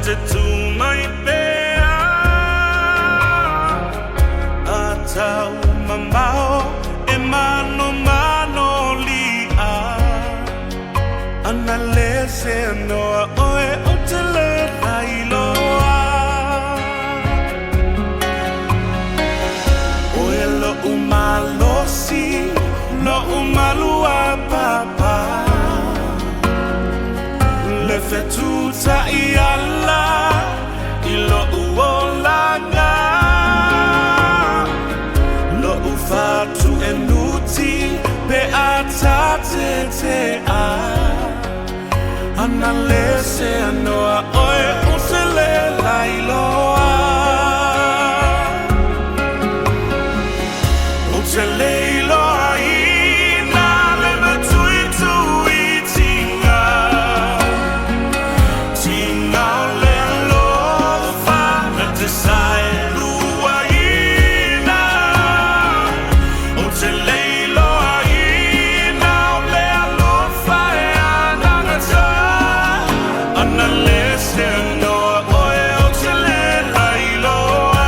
te tū mai pea. A tau mamao e manomano li'a ana le se noa oe o te le lailoa. Oe lo'u malosi, lo'u malua papa. Le fetutai ala i lo'u olaga. Lo'u fatu e nuti pe a tate a. Ana le se anoa oe o se le lailoa. O te leiloa ina le matuitui tinga. Tinga o le alofa na te sae lua ina. O te leiloa ina o le alofa e anagata. Ana le se anoa oe o te le lailoa.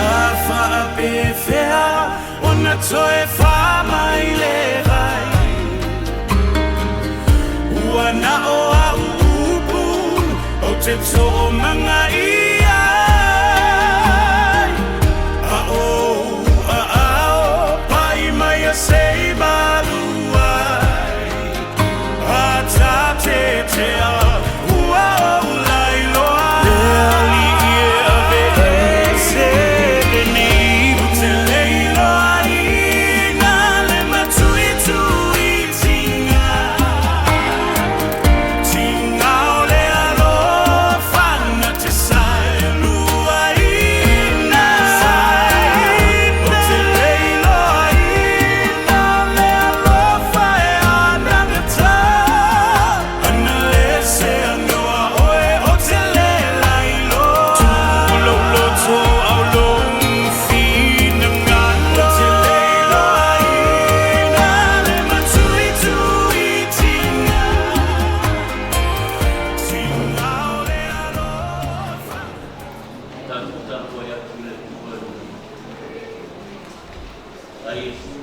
A whaapewhea o na toe wha mai le vai. Ua na o au upu o te tō manga ia. A o a ao pai mai a sei maluai. A ta te te a ua o lai loa. Le ali e ave e se le nei. O te leiloa ina le matui tui tinga. Tinga o le alofa na te sae lua ina. O te leiloa ina le alofa e anagata. Ana le se anoa oe o te le lailoa. Tulo loto au lo fina ngalo. O te leiloa ina le matui tui tinga. Tinga o le alofa. Tatou tapuai atu i le Atua i ai Iesu.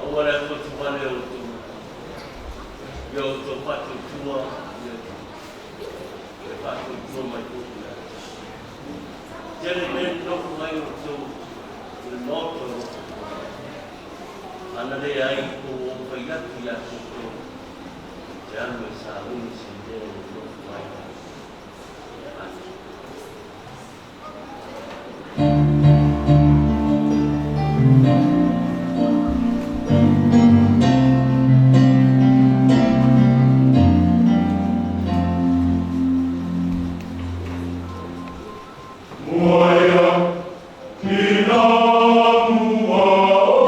Aua le atuatuvale o outou, ia outou faatuatua i le Atua, e faatuatua mai foi ia. Tele mea nonofo ai outou i le maota o lo'u. Ana leai po ua ou fai atu iā outou, te alu e sauni se mea e nonofo ai. Amene. Muaia ki nā mua o.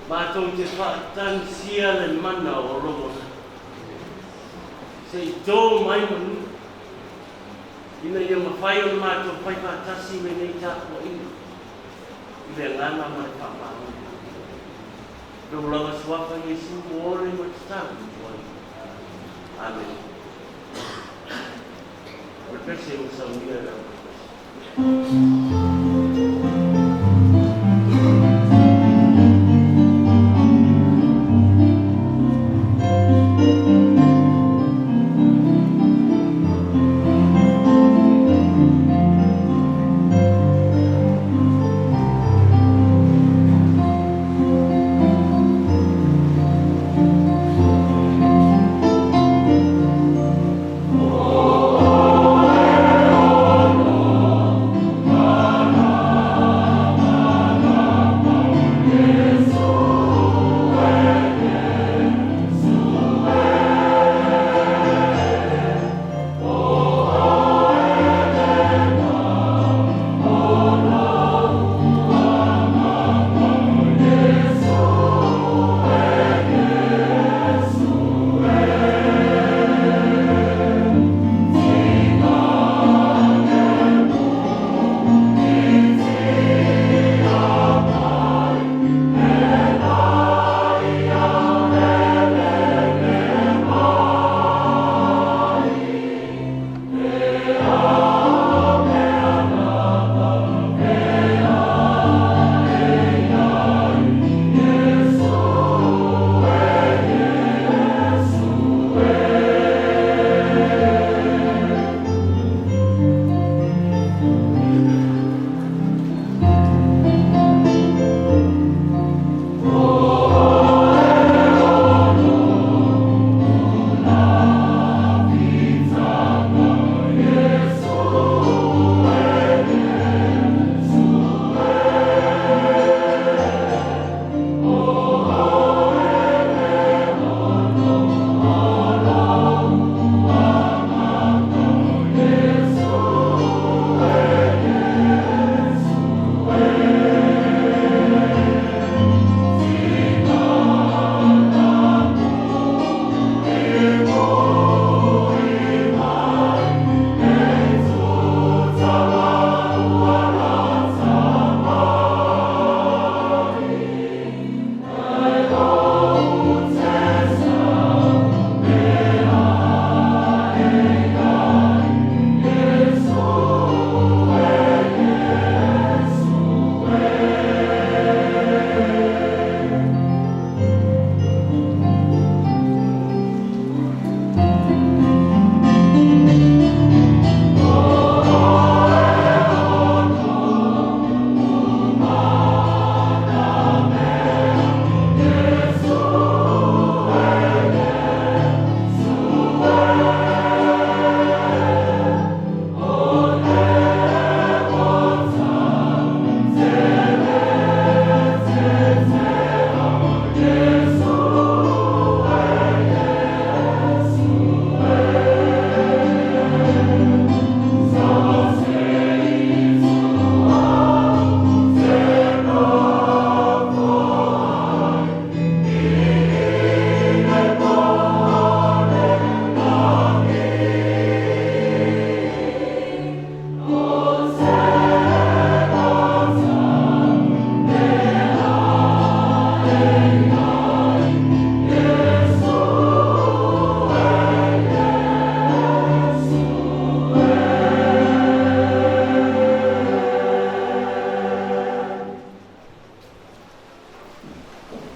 Matou te faatagisia le mana o lou Agaga, se i to mai manu, ina ia mafai ona matou fai faatasi lenei tapuaiga i le agaga ma le faamaoni. Lou lava suafa Iesu ua ole ma tatalo atu ai. Amene. O le pese ua saunia e le Aupaipusi.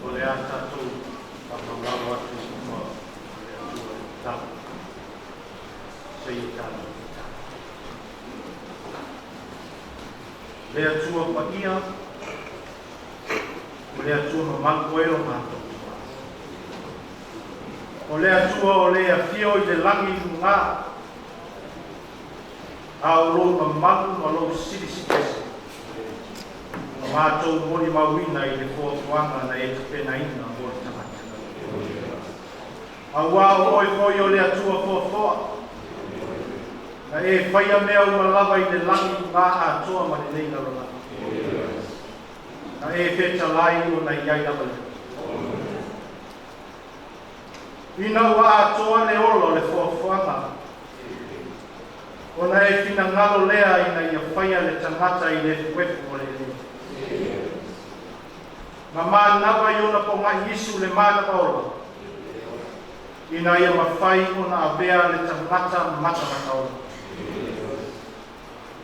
O le a tatou faamaualo atu i luma o le Atua i le tatalo. Seia tatou tatalo. Le Atua paia, o le Atua mamalu oe o matou Tama. O le Atua o le afio i le lagi i luga, a o lou mamalu ma lou silisili ese, ua matou molimauina i le fuafuaga na e tapenaina mo le tagata. Auā o oe foi o le Atua foafoa, na e faia mea uma lava i le lagi i luga atoa ma lenei lalolagi. Na e fetalai ona i ai lava lea. Ina ua atoa le ola o le foafoaga, ona e finagalo lea ina ia faia le tagata i le efuefu o le eleele. Ma manava i ona pogaiisu le manava ola, ina ia mafai ona avea le tagata matamataola.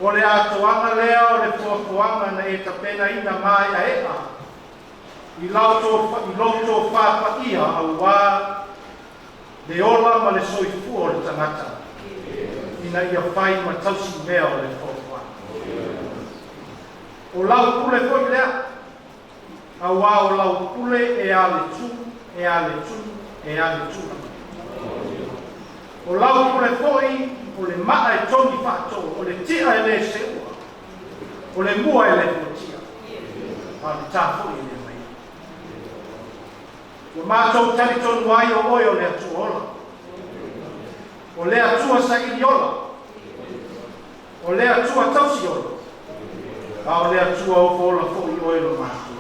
O le atoaga lea o le foafoaga na e tapenaina maeaea i lou tofa paia auā le ola ma le soifua o le tagata, ina ia fai ma tausimea o le foafoaga. O lau pule foi lea, auā o lau pule e a le tu, e a le tu, e a le tu. O lau pule foi o le maa e togi faatoo, o le tia e le seua, o le mua e le fuatia, a o le tā foi e le mai. Ua matou talitonu ai o oe o le Atua ola, o le Atua saili ola, o le Atua tausi ola, a o le Atua ofo ola foi oe lo matou.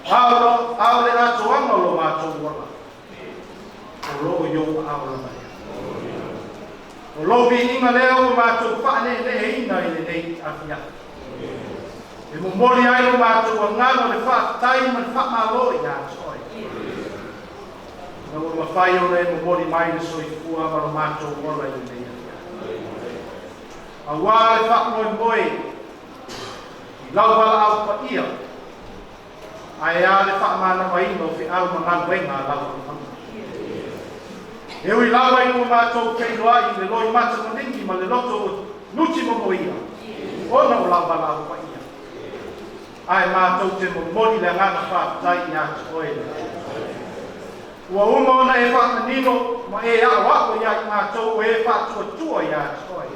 A o le atoaga o lo matou ola, o loo i ou aao lava lea. O lou viiga lea ua matou faaneeneeina i lenei afiafi. E momoli ai lo matou agaga o le faafetai ma le faamalo ia te oe. Na ua mafai ona e momoli mai le soifua ma lo matou ola i lenei afiafi. Auā le faamoemoe i lau valaau paia, ae a le faamanavaina o feau ma galuega a lau auauna. E ui lava ina ua matou feiloai i le loimata maligi ma le loto nuti momoia, ona o lau valaau paia, ae matou te momoli le agaga faafetai ia te oe le Atua. Ua uma ona e faamanino ma e aoao ia i matou o e faatuatua ia te oe.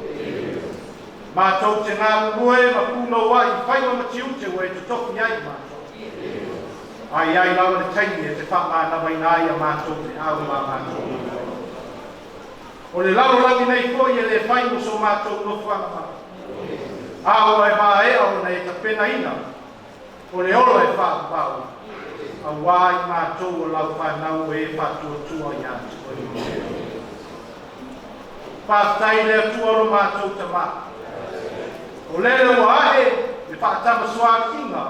Matou te galulue ma punouai i faiva ma tiute ua e totofi ai i matou. Ae i ai lava le taimi e te faamanavaina ai a matou feau ma a matou galuega. O le lalolagi nei foi e le fai mo so matou nofoaga mai. A ua e maea ona e tapenaina o le ola e faavavau, auā i matou o lau fanau o e faatuatua ia te oe. Faafetai i le Atua o lo matou Tamā. O lele ua ae le faatamasoaliiga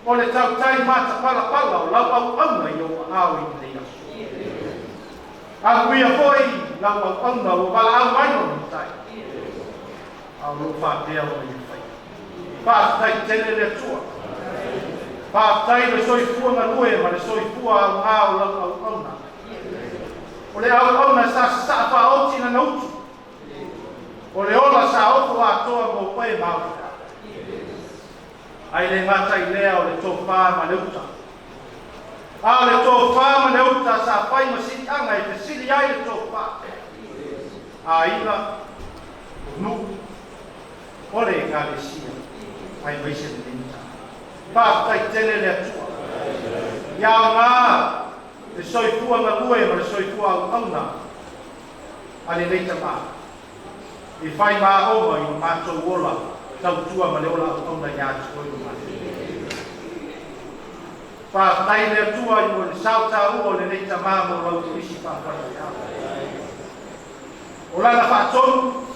o le tautai matapalapala o lau auauna i ou aao i lenei aso. Amuia foi lau auauna ua valaau mai lona matai, a o loo faapea ona ia faia. Faafetai tele le Atua. Faafetai le soifua galue ma le soifua augā o lau auauna. O le auauna sa sasaa faaoti lana utu, o le ola sa ofo atoa mo oe ma au feau. Ae le gata i lea o le tofā ma le uta. A o le tofā ma le uta sa fai ma siliaga e fesili ai le tofā. Aiga, o nuu, o le Ekalesia, aemaise lenei mataupu. Faafetai tele le Atua. Ia aoga le soifua galue ma le soifua auauna a lenei tamā e fai ma aoga i lo matou ola tautua ma le ola auauna ia te oe lo matou. Faafetai le Atua i mo le sao taua o lenei tamā mo lau tulisi faafaifeau. O lana faatonu,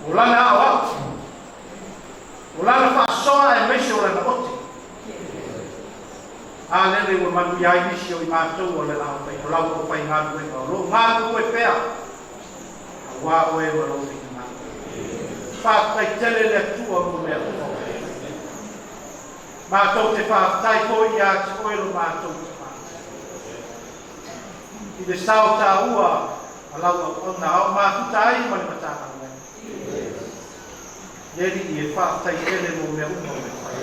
o lana aoao, o lana faasoa aemaise o lana ote. A lele ua manuia ai nisi o i matou o le o lau aufaigaluega o loo galulue pea auā oe ma lou finagalo. Faafetai tele le Atua mo mea uma o oe. Matou te faafetai foi ia te oe lo matou Tamā i le sao taua a lau auauna ao mafuta ai ma le Matagaluega. Le Alii e faafetai tele mo mea uma o le fai.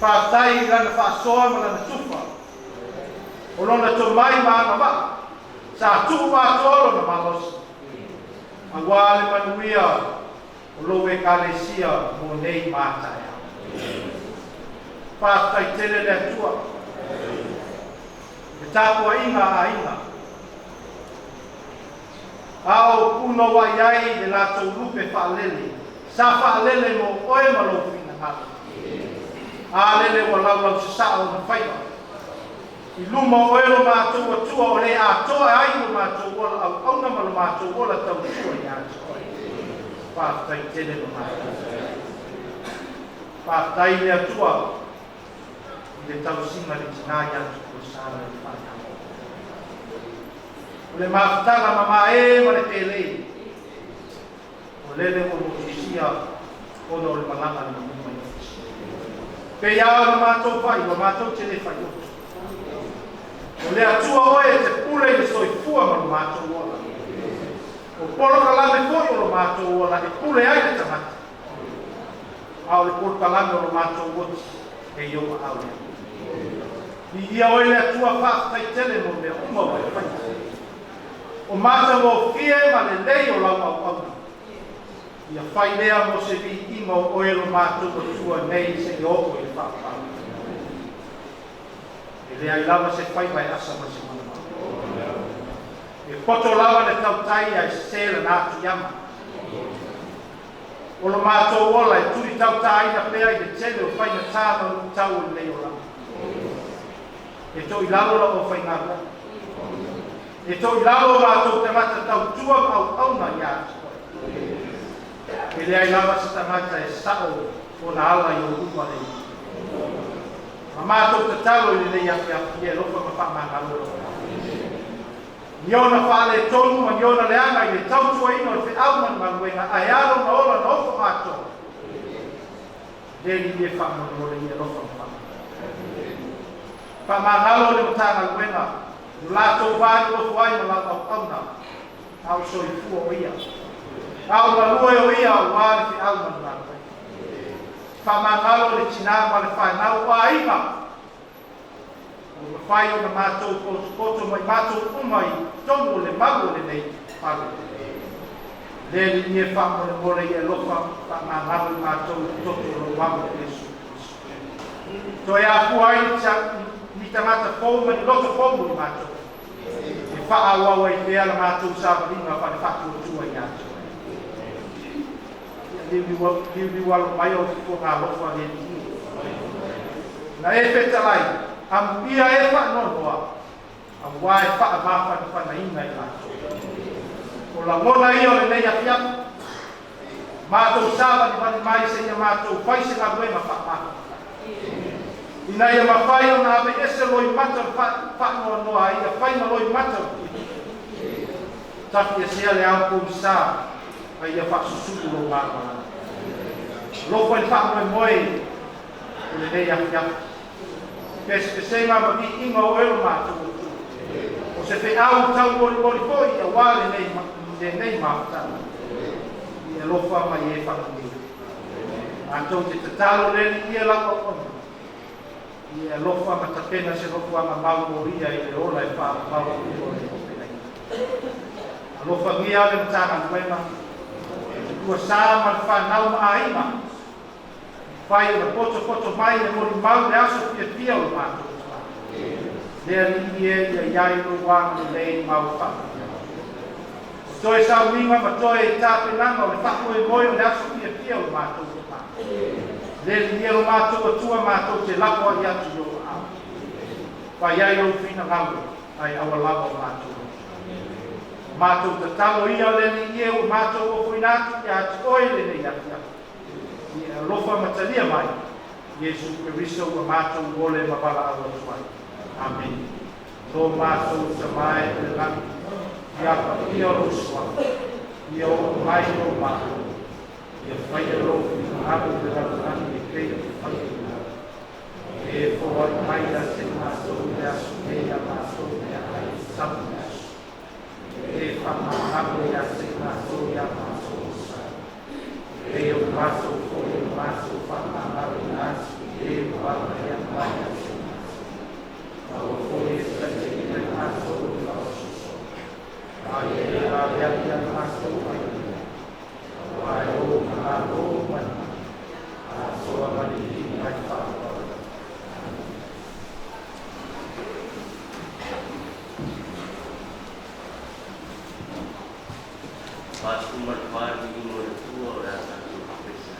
Faafetai i lana faasoa ma lana tufa, o lona tomai ma agavaa sa tuu atoa lona malosi, auā le manuia o lou Ekalesia mo nei ma a taeao. Faafetai tele le Atua i le tapuaiga a aiga, a o punouai ai le latou lupe faalele sa faalele mo oe ma lou finagalo. A lele ua laulau sasaa ona faiva. I luma o oe lo matou Atua o le atoa ai lo matou ola auauna ma lo matou ola tautua ia te oe. Faafetai tele lo matou. Faafetai le Atua i le tausiga le tinā ia Tupulasala i le fanau. O le mafutaga mamae ma le pelei, o lele ua motusia ona o le malaga le manu mai oti. Pe ia o le matou fai, ua matou te le fai oto. O le Atua oe e te pule i le soifua ma lo matou ola. O polokalame foi o lo matou ola e pule ai le tagata. A o le polokalame o lo matou oti e i ou aao lea. Viia oe le Atua faafetai tele mo mea uma ua e faia. O matagofie ma lelei o lau auauna. Ia fai lea mo se viiga o oe lo matou Atua nei seia oo i le faapapau. E leai lava se faiva e asa mai se manumanu. E poto lava le tautai ae sesē lana atu i ama. O lo matou ola e tuli tautāina pea i le tele o faigatā ma luitau o lenei olaga. E toilalo lau aufaigaluega. E toilalo o matou tagata tautua ma auauna ia te oe. E leai lava se tagata e sao ona ala i ou luma le. Ma matou tatalo i lenei afiafi e alofa ma faamagalo lau. Ni ona faaletonu ma ni ona leaga i le tautuaina o le feau ma le galuega ae alo na ola na ofo atoa. Le alii e faamolemole i alofa ma faamagalo. Faamagalo le Matagaluega, lo latou va nonofo ai ma lau auauna, a o soifua o ia. A o galue o ia auā le feau ma le galuega. Faamagalo le tinā ma le fanau o aiga. Ua mafai ona matou potopoto mai matou uma i totonu o le malu o lenei fale. Le alii e faamolemole i alofa faamagalo i matou i toto o lou amo Iesu Keriso. Toe afua ai ni tagata fou ma ni loto fou mo i matou. E faaauau ai pea la matou savaliga faale-faatuatua ia te oe. Ia liuliu alo mai au fofoga alofa le alii. Na e fetalai, amuia e faanoanoa, auā e faamafanafanaina i matou. O lagona ia o lenei afiafi, matou savalivali mai seia matou fai se galuega faamafanafana. Ina ia mafai ona aveese loimata o le faanoanoa ai ia fai ma loimata o le fiafia. Tafiesea le ao pogisā a ia faasusulu lou malamalama. Alofa i le faamoemoe o lenei afiafi. Pesepesega ma viiga o oe lo matou Atua. O se feau taumolimoli foi auā lenei mafutaga. I alofa ma e faamanuia. Matou te tatalo le alii e lau auauna. I alofa ma tapena se nofoaga mau mo ia i le ola e faavavau o le operaina. Alofagia le Matagaluega, tua sa ma le fanau ma aiga. Fai o le potopoto mai e molimau le aso fiafia o le matou tama. Le alii e ia iai lou agalelei ma au faamanuia. O toe sauniga ma toe tapenaga o le faamoemoe o le aso fiafia o le matou tama. Le alii e lo matou Atua matou te lafo ai atu i ou aao. Fai ai lou finagalo ae aua lava o matou loto. O matou tatalo ia le alii e ua matou ofoina atu ia te oe lenei afiafi. I alofa ma talia mai, Iesu Keriso ua matou ole ma valaau atu ai. Amen. Lo matou Tama e i le lagi, ia paia lou suafa, ia oo mai lou Malo, ia faia lou finagalo i le lalolagi e pei ona faia i le lagi. E foai mai ia te matou i le aso nei a matou meaai e tatau i le aso. E faamagalo ia te matou ia matou sa. E pei o matou foi o matou faamagaloina atu i e ua agaia mai ia te matou. Aua foi e taitaiina i matou i le faaososo. A ia e ave ia matou mai le mai. Auā e ou le Malo ma le mana. Atoa ma le viiga i faavavau. Amen. 44 viiga o le Atua o le a tatou pepesa.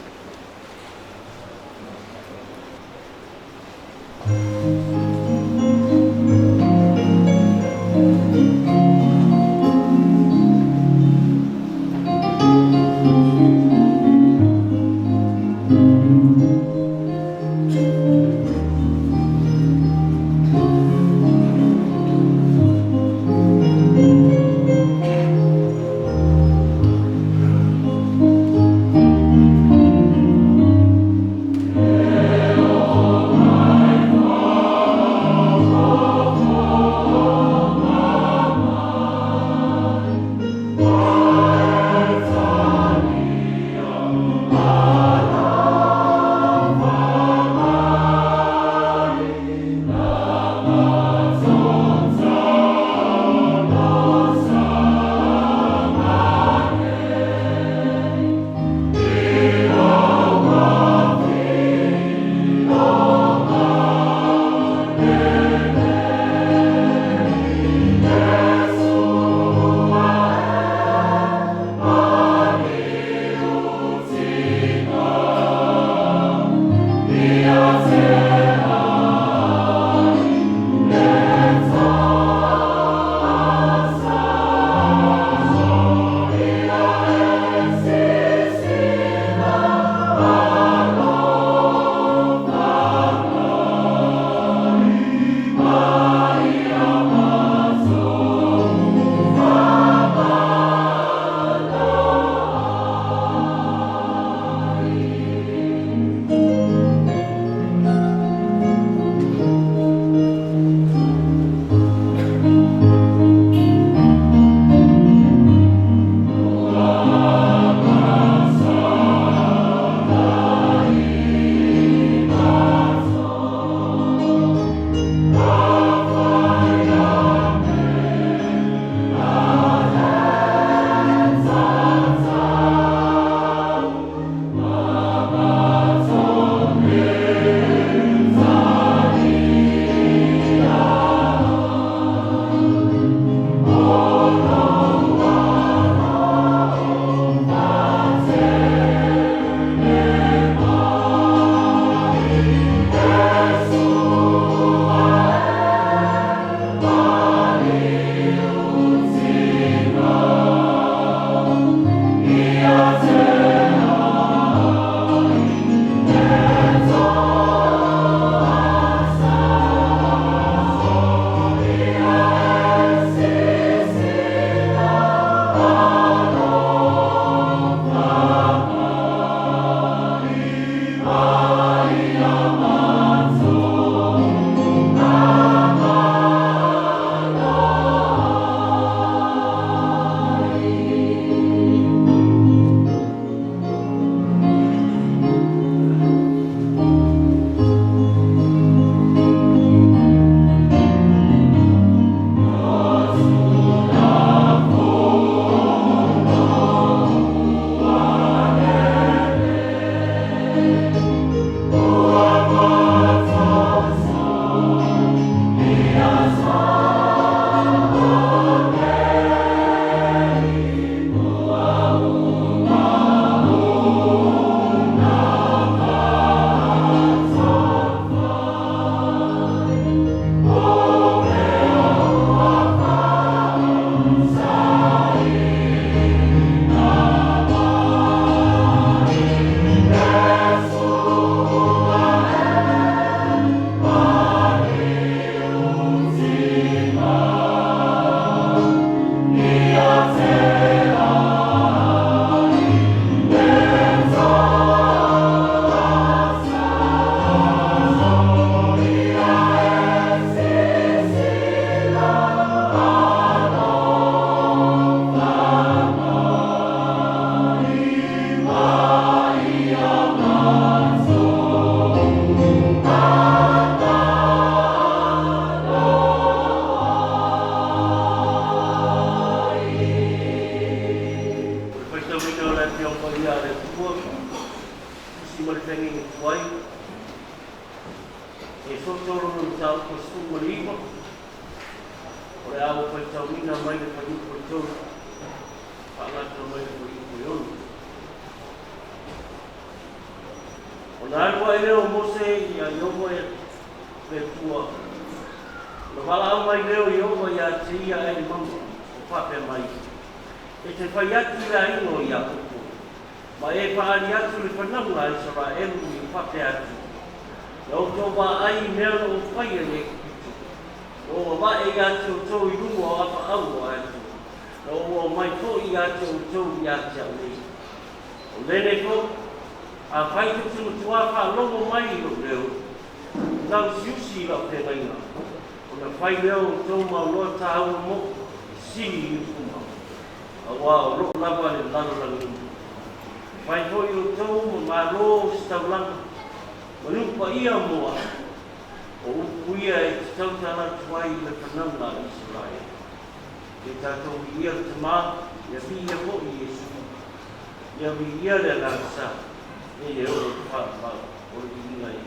E te whai atu le aingo i a koutou. Ma e faaali atu i le fanauga a Isaraelu i faapea atu, Na outou vaai i mea na ou faia i Aikupito, na ou avae ia te outou i luga o apaau o Atua, na ou aumai foi ia te outou ia te au nei. O lenei foi, afai tou te matuā faalogo mai i lou leo, e tausiusi i lau feagaiga, ona fai lea o outou mauloa tāua moʻu e sili i upu mau, auā o loʻu lava le lalolagi uma. E fai foi outou ma malo o se taulaga, ma nuu paia mo aʻu, o upu ia e te tautala atu ai i le fanauga a Isaraelu. Kei tatou viia le Tamā, ia viia foi Iesu. Ia viia le Agaga Sa, e le oo i le faavavau o le viiga ia.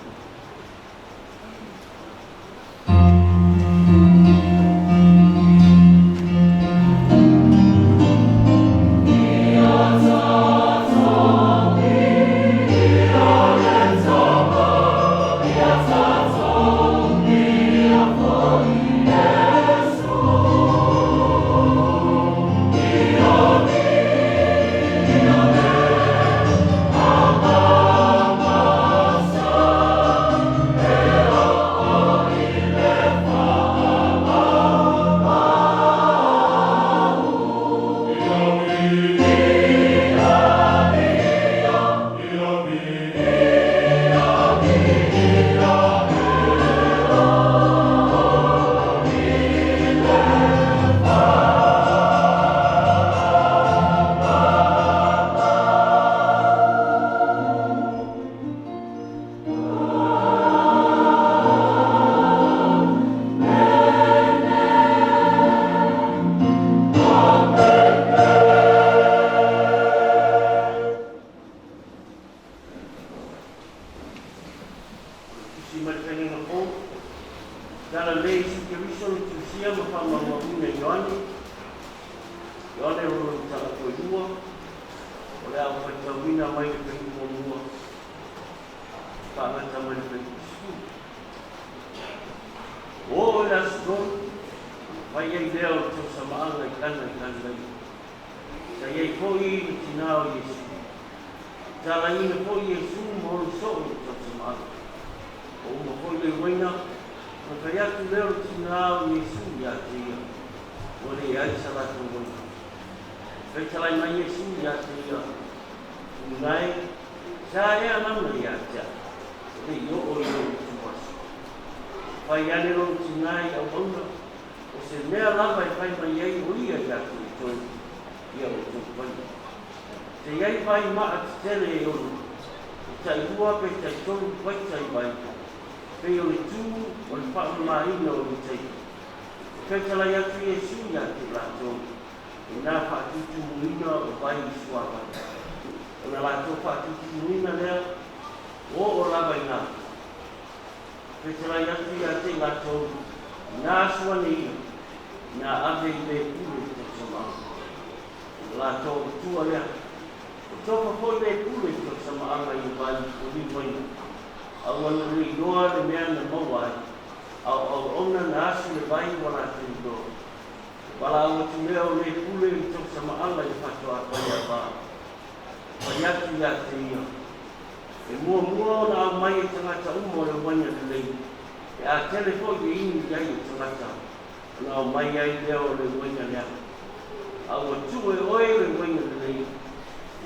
O le Tusi mai le Faiga Fou, Tala lelei Iesu Keriso na tusia ma faamaumauina e Ioane, Ioane o lona mataupu toelua, o le a ou faitauina mai le fuaiupu muamua faagata mai le fuaiupu 10. Ua oo i le Aso Tolu, ona fai ai lea o le tausamaaga i Kana i Kalilaia. Sa i ai foi le tinā o Iesu. Talaiina foi Iesu ma olo soo i le tausamaaga. Ua uma foi le uaina, ona fai atu lea o le tinā o Iesu iā te ia, Ua leai sa latou uaina. Fetalai mai Iesu iā te ia, Tuunae, sa ea lana iā te au, e le i oo i lou ituaso. Fai ane lou tinā i auauna, o se mea lava e fai mai ai o ia iā te outou, ia outou paia. Te i ai vai maa tetele e ono, e tailua pe taitolu paita i vai, pei o le tū o le faamamaina o Lutaia. E fetalai atu Iesu ia te latou, i nā faatutumuina o vai i suavai. O na latou faatutumuina lea, ua oo lava i nā. Fetalai atu ia te latou, i nā aso ane ia, i nā ave i le pule i tausamaaga. O le latou matua lea. O tofa foi le pule i tausamaaga i le vai o liuaina. A ua na le iloa le mea na maua ai, a o auauna na asu le vai ua latou iloa. O valaau atu lea o le pule i tausamaaga i le faatoa fai a va. Fai atu ia te ia, E muamua ona aumai e tagata uma o le uaina lelei, pe a tele foi le inu i ai o tagata, ona aumai ai lea o le uaina leaga. A ua tuu e oe le uaina lelei,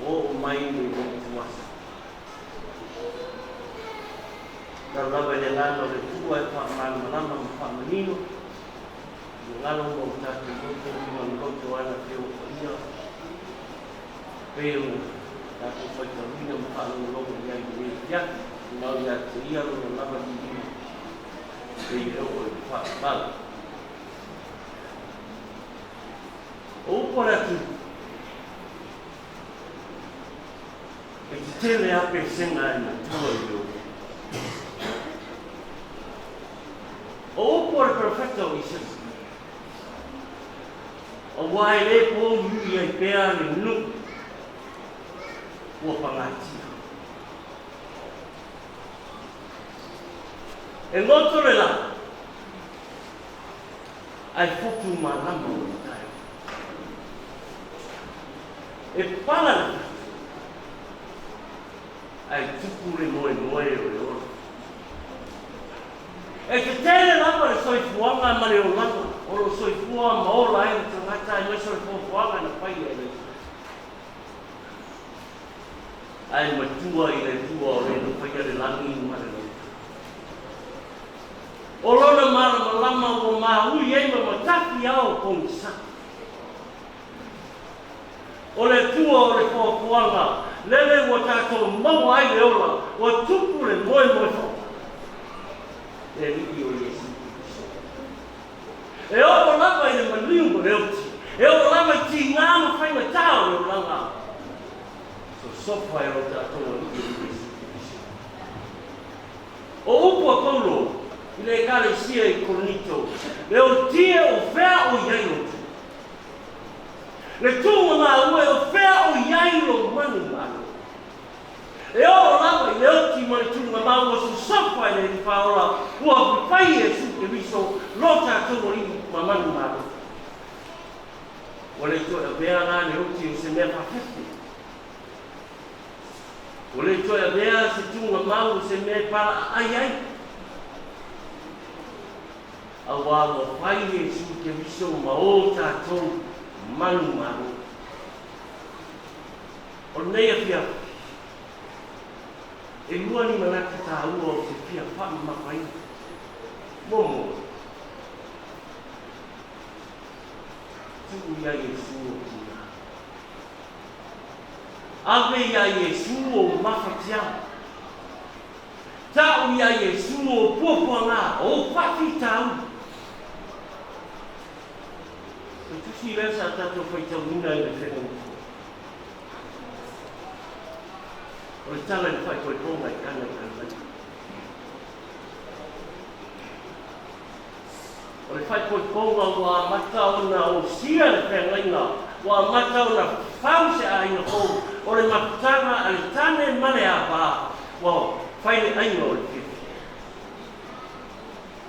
ua oo mai le ituasa. Tau lava i le agaga o le Atua e faamalamalama ma faamanino i le galo ma o tatou loto ma le loto o ana feofaia pei ona tatou faitauina ma faalogologo i ai i lenei afiafi, ma o ia te ia lona lava liuliu pei e oo i le faavavau. O upu a le atunuu, e tetele lava pesega e matua i le ulu. O upu a le perofeta o Isaia, Auā e lē pōiui ai pea le nuu ua pagatia. E goto le lā, ae fotu malama o le taeao. E pala le fatu. Ae tupu le moemoe o le ola. E tetele lava le soifuaga ma le olaga o lo o soifua ma ola ai le tagata aemaise o le foafoaga na faia e le Atua. Ae matua i le Atua o le na faia le lagi ma le lalolagi. O lona malamalama ua maui ai ma matafi ao pogisa. O le Atua o le foafoaga, lele ua tatou maua ai le ola, ua tupu le moemoe faaopoopo. Le Alii o Iesu Keriso. E oo lava i le maliu ma le oti, e oo lava i tigā ma faigata o le olaga, sosofa e lo tatou Alii o Iesu Keriso. O upu a Paulo i le Ekalesia i Korinito, Le otie o fea o i ai lo tu? Le tuuga maua e o fea o i ai lou manumalo? E oo lava i le oti ma le tuuga maua sosofa e le Alii Faaola ua fai Iesu Keriso lo tatou Alii ma manumalo. Ua le toe avea la le oti o se mea faafefe. Ua le toe avea se tuuga mau o se mea e palaaai ai. Auā ua fai Iesu Keriso ma o tatou manumalo. O lenei afiafi, e lua ni manatu tāua ou te fia faamamafaina. Muamua, tuu iā Iesu ou tina. Ave iā Iesu ou mafatiaga. Tau iā Iesu ou puapuaga, ou faafitauli. O le tusi lea sa tatou faitauina i le Feagaiga. O le tala i le faaipoipoga i Kana i Kalilaia. O le faaipoipoga ua amata ona osia le feagaiga, ua amata ona fau se aiga fou, o le mafutaga a le tane ma le ava, ua fai le aiga o le fiafia.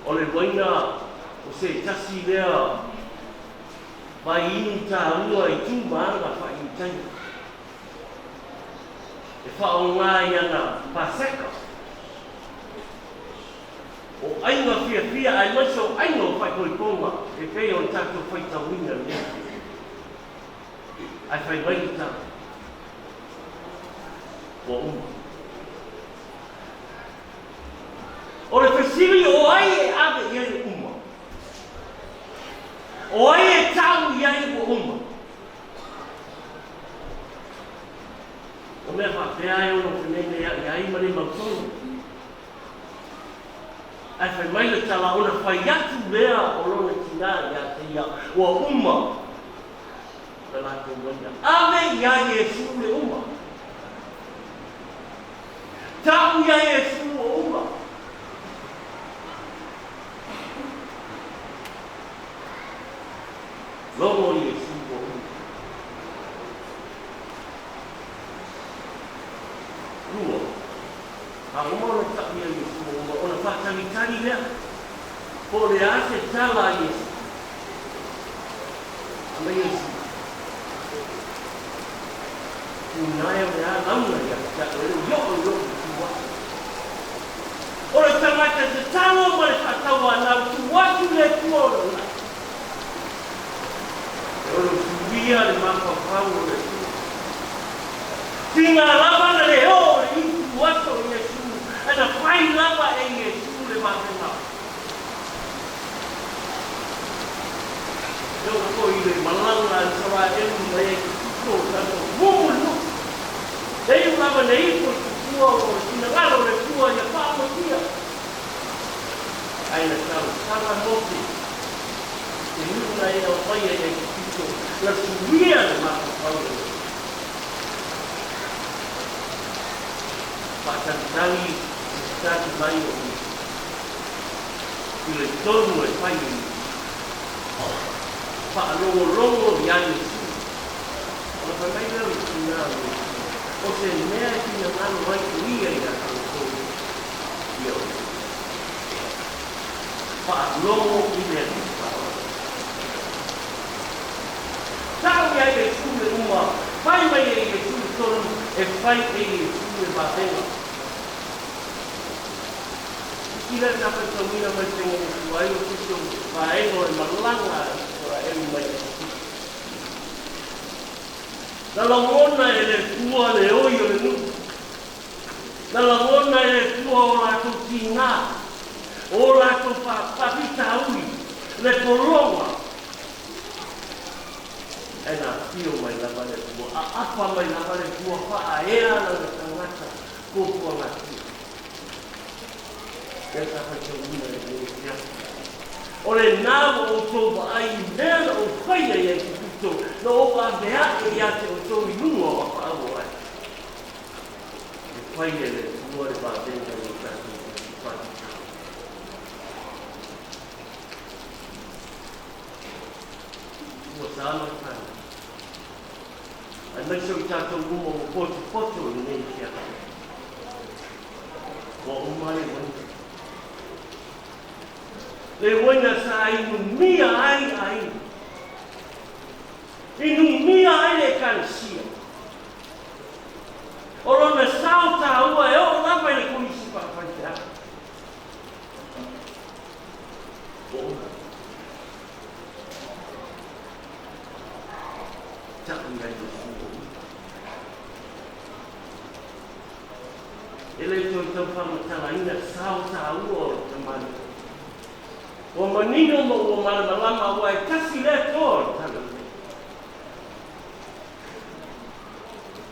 O le uaina o se tasi lea vai inu taua i tu ma aga faaiutaia e faaaoga i ana Paseka. O aiga fiafia aemaise o aiga o faaipoipoga e pei ona tatou faitauina i lenei afiafi. Ae fai mai le tala, ua uma. O le fesili o ai e ave i ai le uma? O ai e tau i ai ua uma? O mea faapea e ono fememea'i ai ma le mautonu. Ae fai mai le tala ona fai atu lea o lona tinā iā te ia, ua uma le latou uaina. Ave iā Iesu le uma. Tau iā Iesu ua uma. Logo Iesu ua uma. Lua, a uma ona tau ia Iesu ua uma, ona faatagitagi lea, po o le a se tala a Iesu. A mai Iesu, Punae o le a launa ia te au, e le i oo i lou tu atu. O le tagata tatalo ma le faatauanau, tu atu le Atua o le lalai. E ono tuia le mafaufau o le Atua. Tiga lava na le oo le itu atu o Iesu, ae na fai lava e Iesu le vavega. E oo foi i le malaga a Isaraelu mai ai i Epito o tatou mumu le nuu. E iu lava na ifo i tupua o le finagalo o le Atua ia faamoetia. Ae na talosaga Mose i te nuu na e aumaia i Aikupito, na suia le mafaufau o le Atua. Faatagitagi i se tali mai o Iesu i le tonu e fai e Iesu. Faalogologo iā Iesu. Ona fai mai lea o le tina o Iesu, O se mea e finagalo ai o ia iā outou, ia outou. Faalogo i le Alii Faaola. Tau iā Iesu le uma, fai mai e Iesu le tonu E fai e Iesu le vavega. Silasila sa faitauina mai le taimi tuai o se isi o vaega o le malaga a Isaraelu mai Aikupito. Na lagona e le Atua le oi o le nuu. Na lagona e le Atua o latou tiga, o latou faafitauli, le pologa. Ae na afio mai lava le Atua, aafa mai lava le Atua, faaea lana tagata puapuagatia. Lea sa faitauina i lenei afiafi. O lena ua outou vaai i mea na ou faia i Aikupito, na ou ave ae ia te outou i luga o apaau o ai. E fai e le Atua le vavega i o tatou faafitauli. Ua sa ma le fanau. Aemaise o i tatou uma ua potopoto i lenei afiafi. Ua uma le uaina. Le uaina sa inumia ai aiga. Inumia ai le Ekalesia. O lona sao taua e oo lava i le Kolisi Faafaifeau. Ua uma. Tau i ai Iesu ua uma. E le toe tau faamatalaina sao taua o le tamalii. Ua manino ma ua malamalama aua e tasi le Atua o le Talalelei.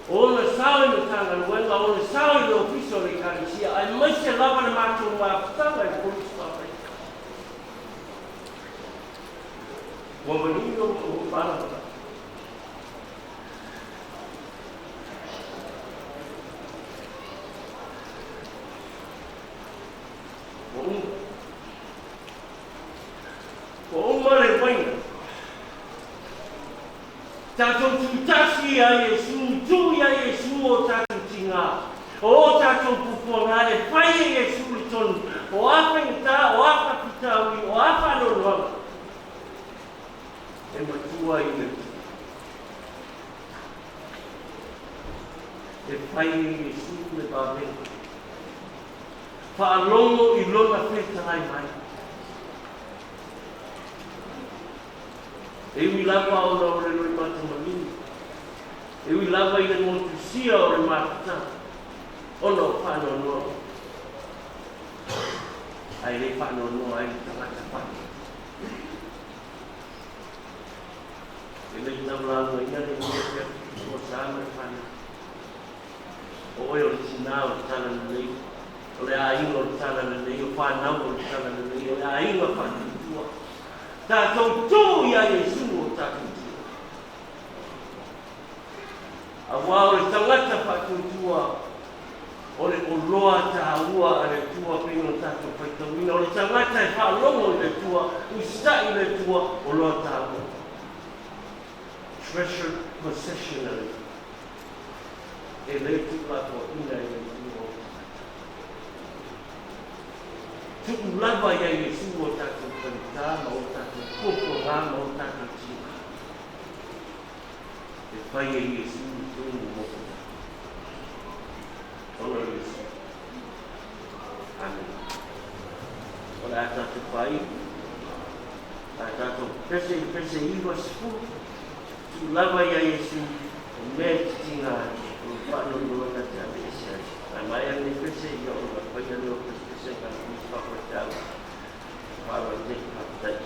O ona sao i Matagaluega, o ona sao i le Ofisa o le Ekalesia, aemaise lava le matou mafutaga i le Kolisi Faafaifeau. Ua manino ma ua malamalama. Ua uma. Ua uma le uaina. Tatou tutasi ia Iesu, tu ia Iesu o tatou tiga, o o tatou puapuaga e fai e Iesu le tonu, o a faigata, o a faafitauli, o a faanoanoaga, e matua i le Atua. E fai e Iesu le vavega. Faalogo i lona fetalai mai. E ui lava ona o le loimata maligi, e ui lava i le motusia o le mafutaga, ona o faanoanoaga, ae le faanoanoa ai le tagata faatuatua. E le i taulaugaina lenei afiafi ua sa ma le fanau. O oe o le tinā o le Talalelei, o le aiga o le Talalelei, o fanau o le Talalelei, o le aiga faatuatua. Tatou tū iā Iesu o tatou tina. Auā o le tagata faatuatua, o le oloa taua a le Atua pei ona tatou faitauina, o le tagata e faalogo i le Atua, usitai i le Atua, oloa taua. Treasured possession a le Atua. E le tuulafoaina e le Atua o tagata. Tuu lava ia Iesu o tatou faigata ma o tatou puapuaga ma o tatou tiga. E fai e Iesu le tonu mo tatou. Ona o Iesu. Amene. O le a tatou fai, a tatou pese i pese 90, tuu lava ia Iesu o mea e titiga ai, o le faanoanoaga te aveese ai. Ae maea lenei pese, ia ona faia lea o pesepesega a le Komiti Faafaifeau. Faaaloalo tele, faafetai.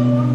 Amen.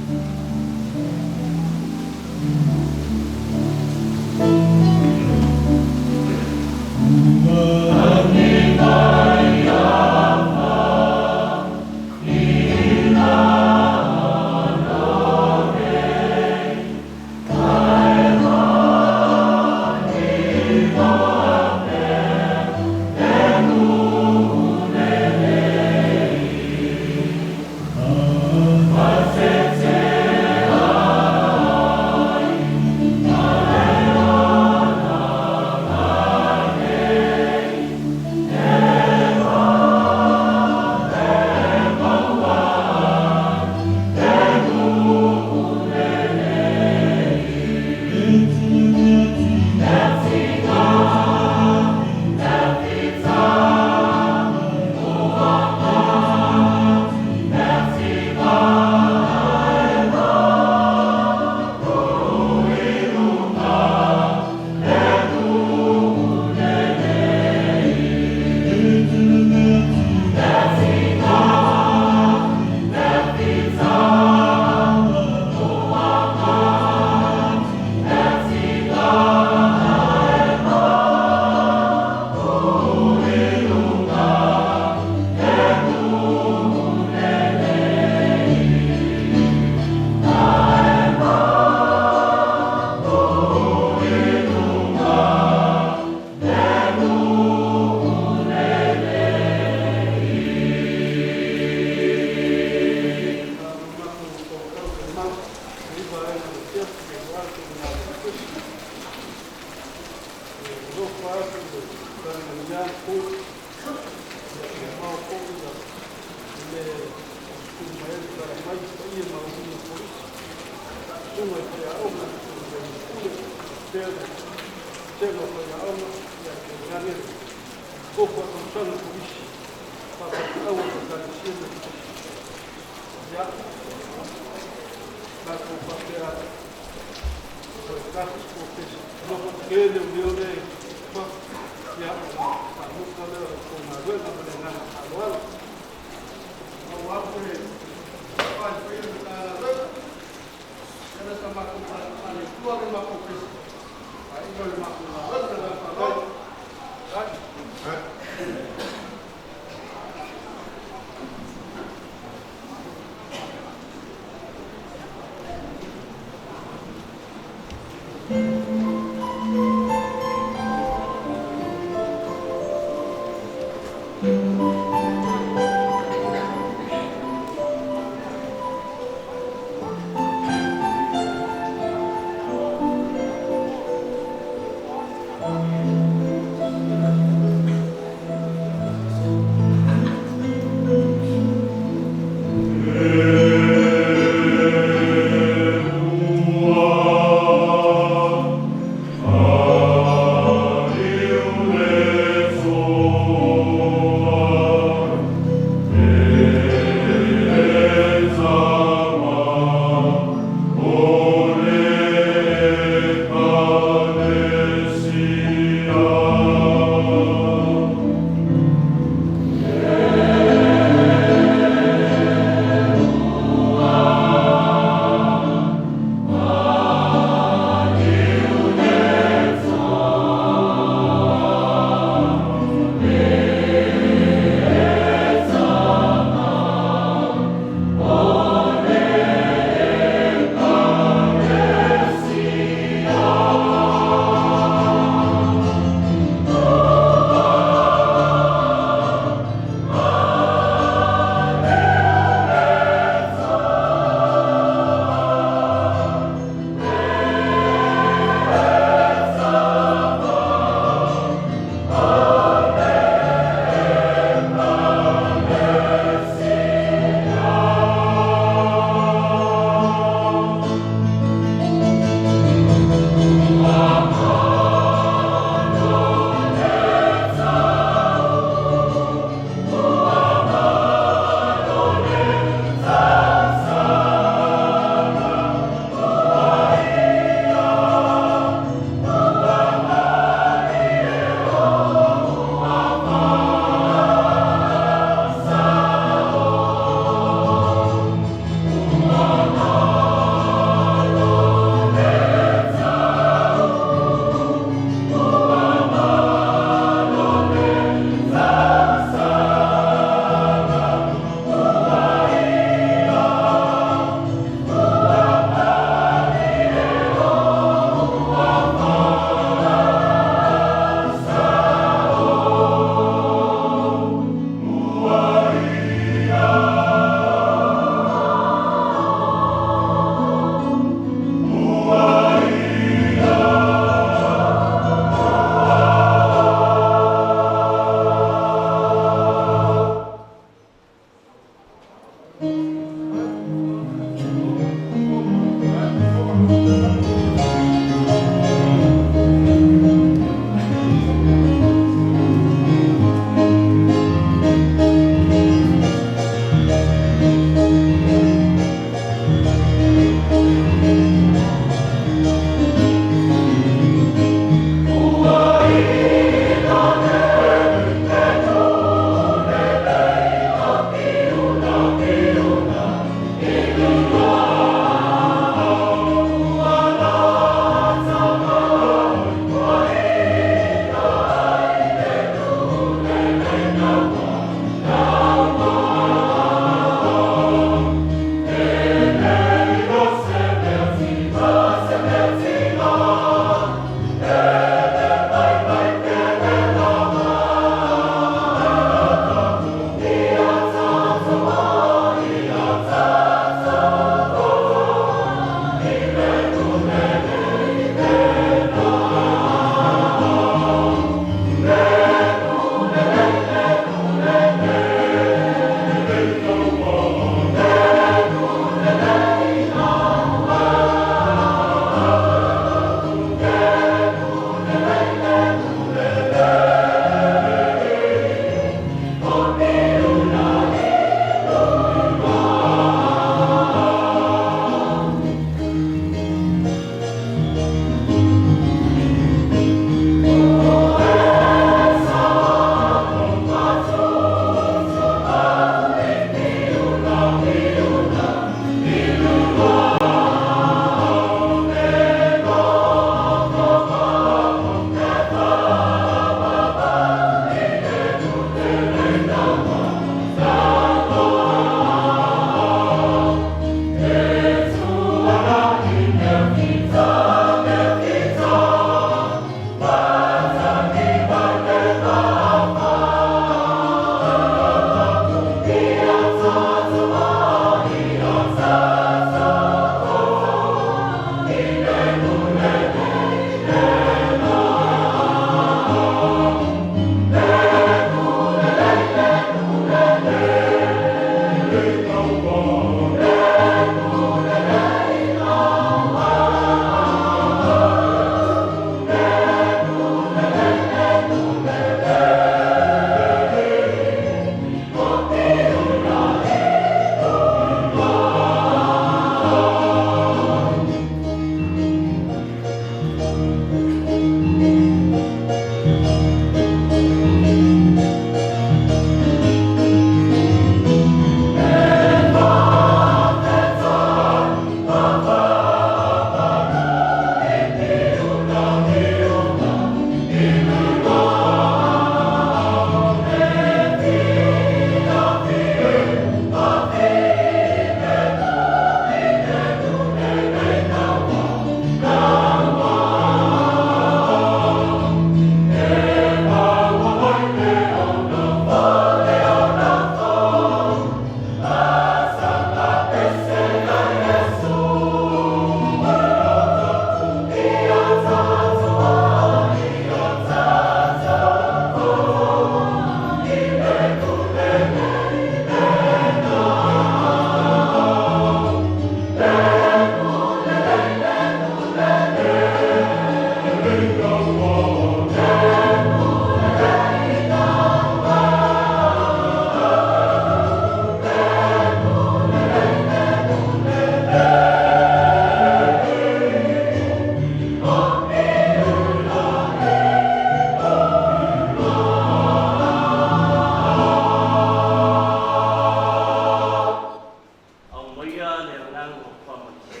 Paia le agaga o faamatila.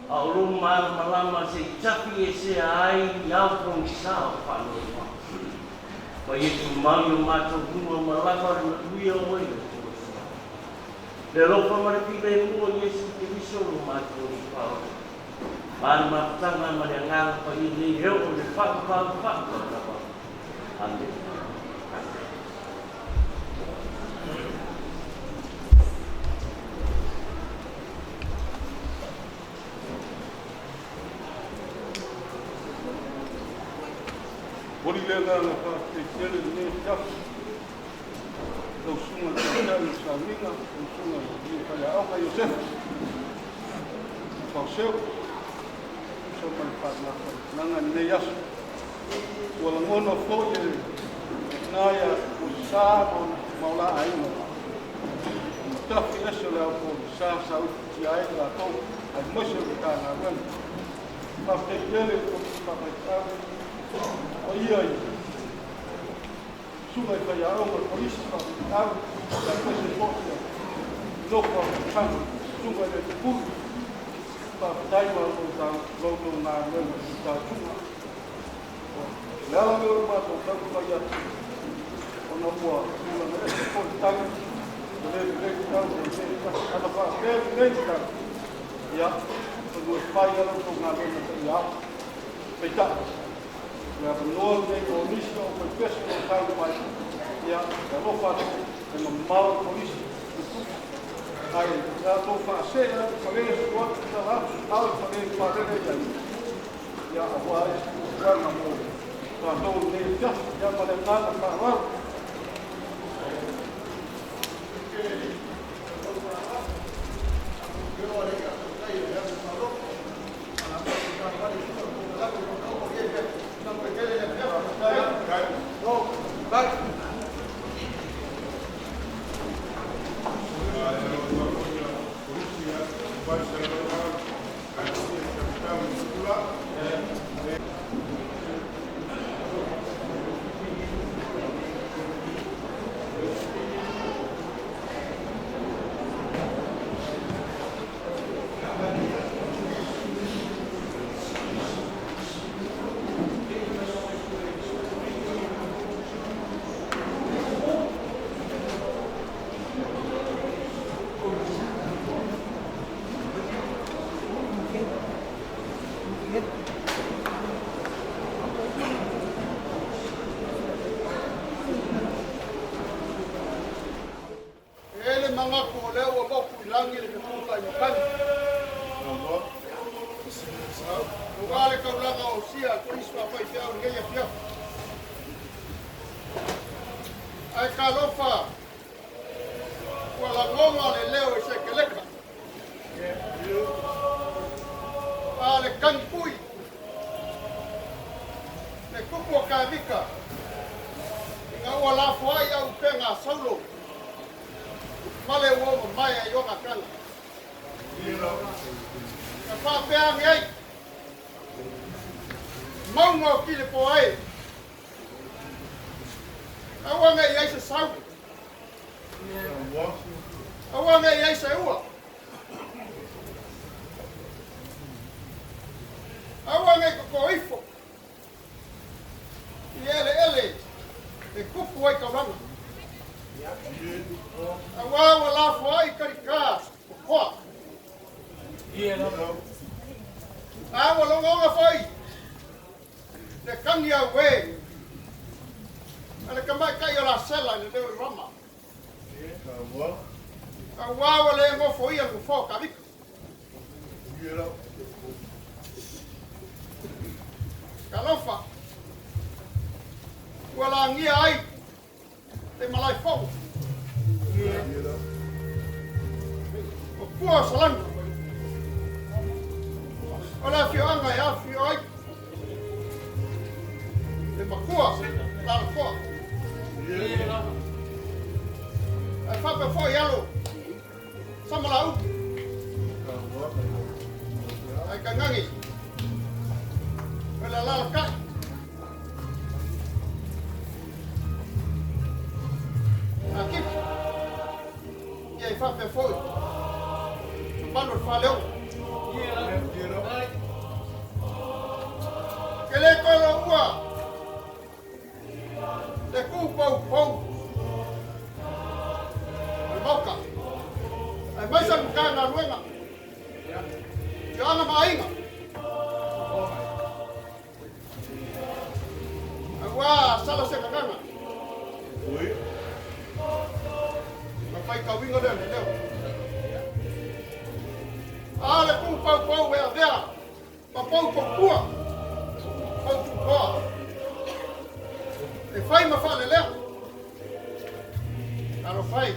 A o lou malamalama se i tafi esea ai i ao pogisa o faanoanoa. Ma ia tumau i o matou luma ma lava le manuia o oe le Atua Soa. Le alofa ma le filemu o Iesu Keriso lo matou Alii Faaola, ma le mafutaga ma le Agaga Paia nei e oo i le faavavau faavavau lava. Amene. Momoli le agaga faafetai tele i lenei afiafi i lau Susuga i le Taitai o le Sauniga, lau Susuga i le Faiaoga Iosefa Fauseu, tusa ma le faamafanafanaga i lenei aso. Ua lagona foi e na ia sa ma o la aiga matafi ese o le ao sa sa ufitia ai latou aemaise o le Matagaluega. Faafetai tele i polisi faamaitau o ia i susuga i faiaoga o polisi faamaitau aemaise foi ia nofo a tausaga susuga i le Pulu. Faafetai ma loutou galuega fitaituga. O le ala lea o le matou taumafai atu ona ua tulaga ese foi le tau, ua le lelei le tau, ua le ana faapea lelei le tau, ia, semeamanu e fai lava la outou galuega taiao. Peitai, o le avanoa lenei mo nisi o aufaipese o lo o tau mai, ia, e alofa atu, e mamao le polisi i tupu, ae ia outou faasee atu i fale, susu atu, tala atu, ao i fale i palele i ai, ia, aua isi fuafuaga mo tatou i lenei afiafi, ia, ma le agaga faaaloalo. E le manatu o lea ua motu i lagi le fetuta i matagi. Aua le taulaga osia a polisi faafaifeau i lenei afiafi. Ae talofa ua lagona le leo i se keleka. A le tagipui le tupu o Kavika ina ua lafoai au upega a Saulo ma le ua mamae ai ona tala. Na faapea ane ai, mauga o Kilepo e, aua ne i ai se sau, aua ne i ai se ua, aua ne i totoifo i eleele e tupu ai taulaga. Aua ua lafoai kalikā o koa. A ua logoga foi le tagi auē a le tamaitai o Lasela i le leo i Rama. Aua ua le nofoia le nofoa o Kavika. Talofa, ua lagia ai le malaefono o pua o Salani o le afioaga e afio ai le matua lalotoa ae faapea foi alo Samalau ae tainane o le alalatai Akipi ia i faapea foi mamalu o le Faleono. Ke le toe loua le kupaupau o le Maota, aemaise o le Matagaluega, Afioaga ma Aiga. Auā sala se gagana. Ma faitauina lea o le leo. A o le kūpaupau e avea ma pou tautua, pou tutoa, e fai ma faalelea. Talofa e.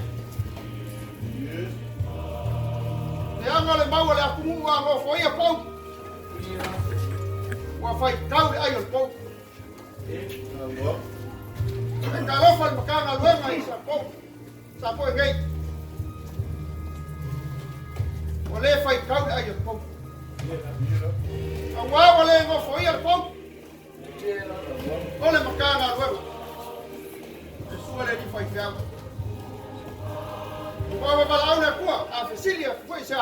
Leaga le mau a le atunuu a nofoia pou. Ua faitau le ai o le pou. E talofa le Matagaluega i sa pou, sa poe nei. Ua le faitau le ai o le pou. Auā ua le nofoia le pou. O le Matagaluega. E sua le alii faifeau. Ua vavalaau le Atua, a fesili atu foi se a.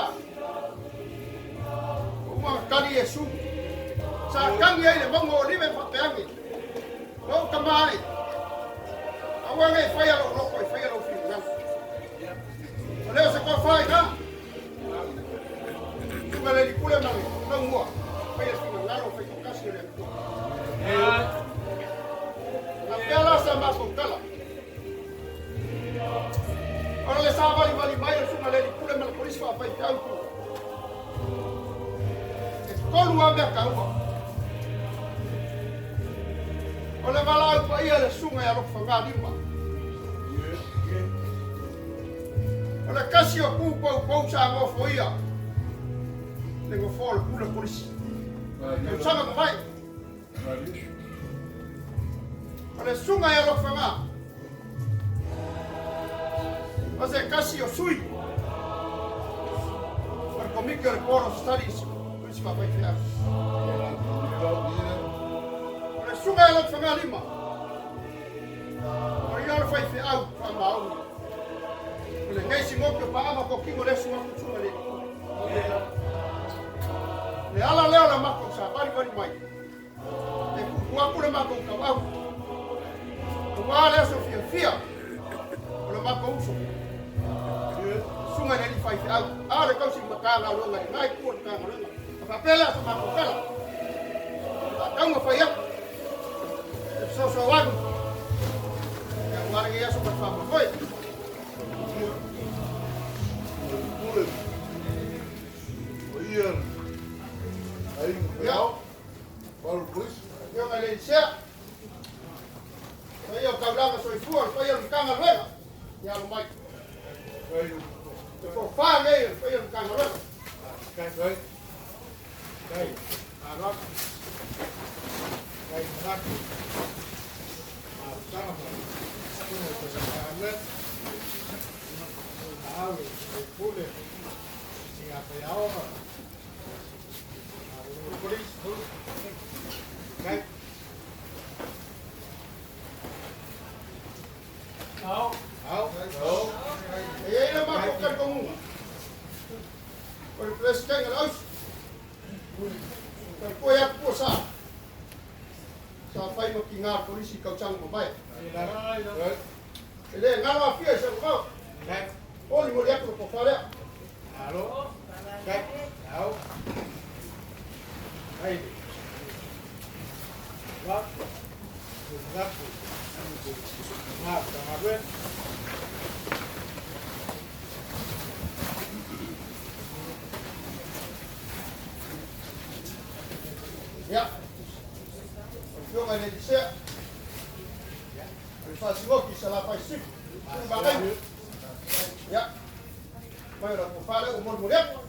Ua uma ona tali Iesu. Sa tagi ai le mauga o Olive ma faapea ane, Lou tama e, aua ne i faia lou loto, e faia lou finagalo. O lea o se tofa i ina. Suka le alii pule ma le laumua, faia le finagalo o faitoatasi o le Atua. Na pea la sa matou tala. O le savalivali mai o le susuga i le alii pule ma le kolisi faafaifeau i tua. E tolu lava mea taua. O le valaau paia i le susuga ia Lotofagalima. O le tasi o tu poupou sa nofoia le nofoa o le pule kolisi. Tausaga mavae. O le susuga ia Lotofaga, o se tasi o sui o le Komiti o le Board of Studies o isi faafaifeau. O le susuga ia Lotofagalima, o ia o le faifeau faamaoni. O lenei simoki o Paama Tokino le suafa susuga le Le ala lea o le matou savalivali mai e tuutuu atu le matou tauau aua le aso fiafia o le matou uso susuga i le alii faifeau a o le tausi Matagaluega i lena itu o le Matagaluega. A faapea le aso matou tala faatauga fai atu e fesoasoani aua lenei aso ma le faamoemoe. Afioga i le Elisea, paia o taulaga soifua, le paia o le Matagaluega, ia alo mai. Le tofa nei o le paia o le Matagaluega. E i ai le matou talitonuga, o le Peresetene o le Ausi, tautua atu pua sa, sa fai ma tiga o le kolisi i tausaga mavae. E le galo afia i se mamao. Molimoli atu le tofa lea. Ia, o le Afioga i le Elisea, o le Faasiloti i Salafai Sisifo, Sulu Magaina. Ia, mai o lau tofa lea ua molimoli atu.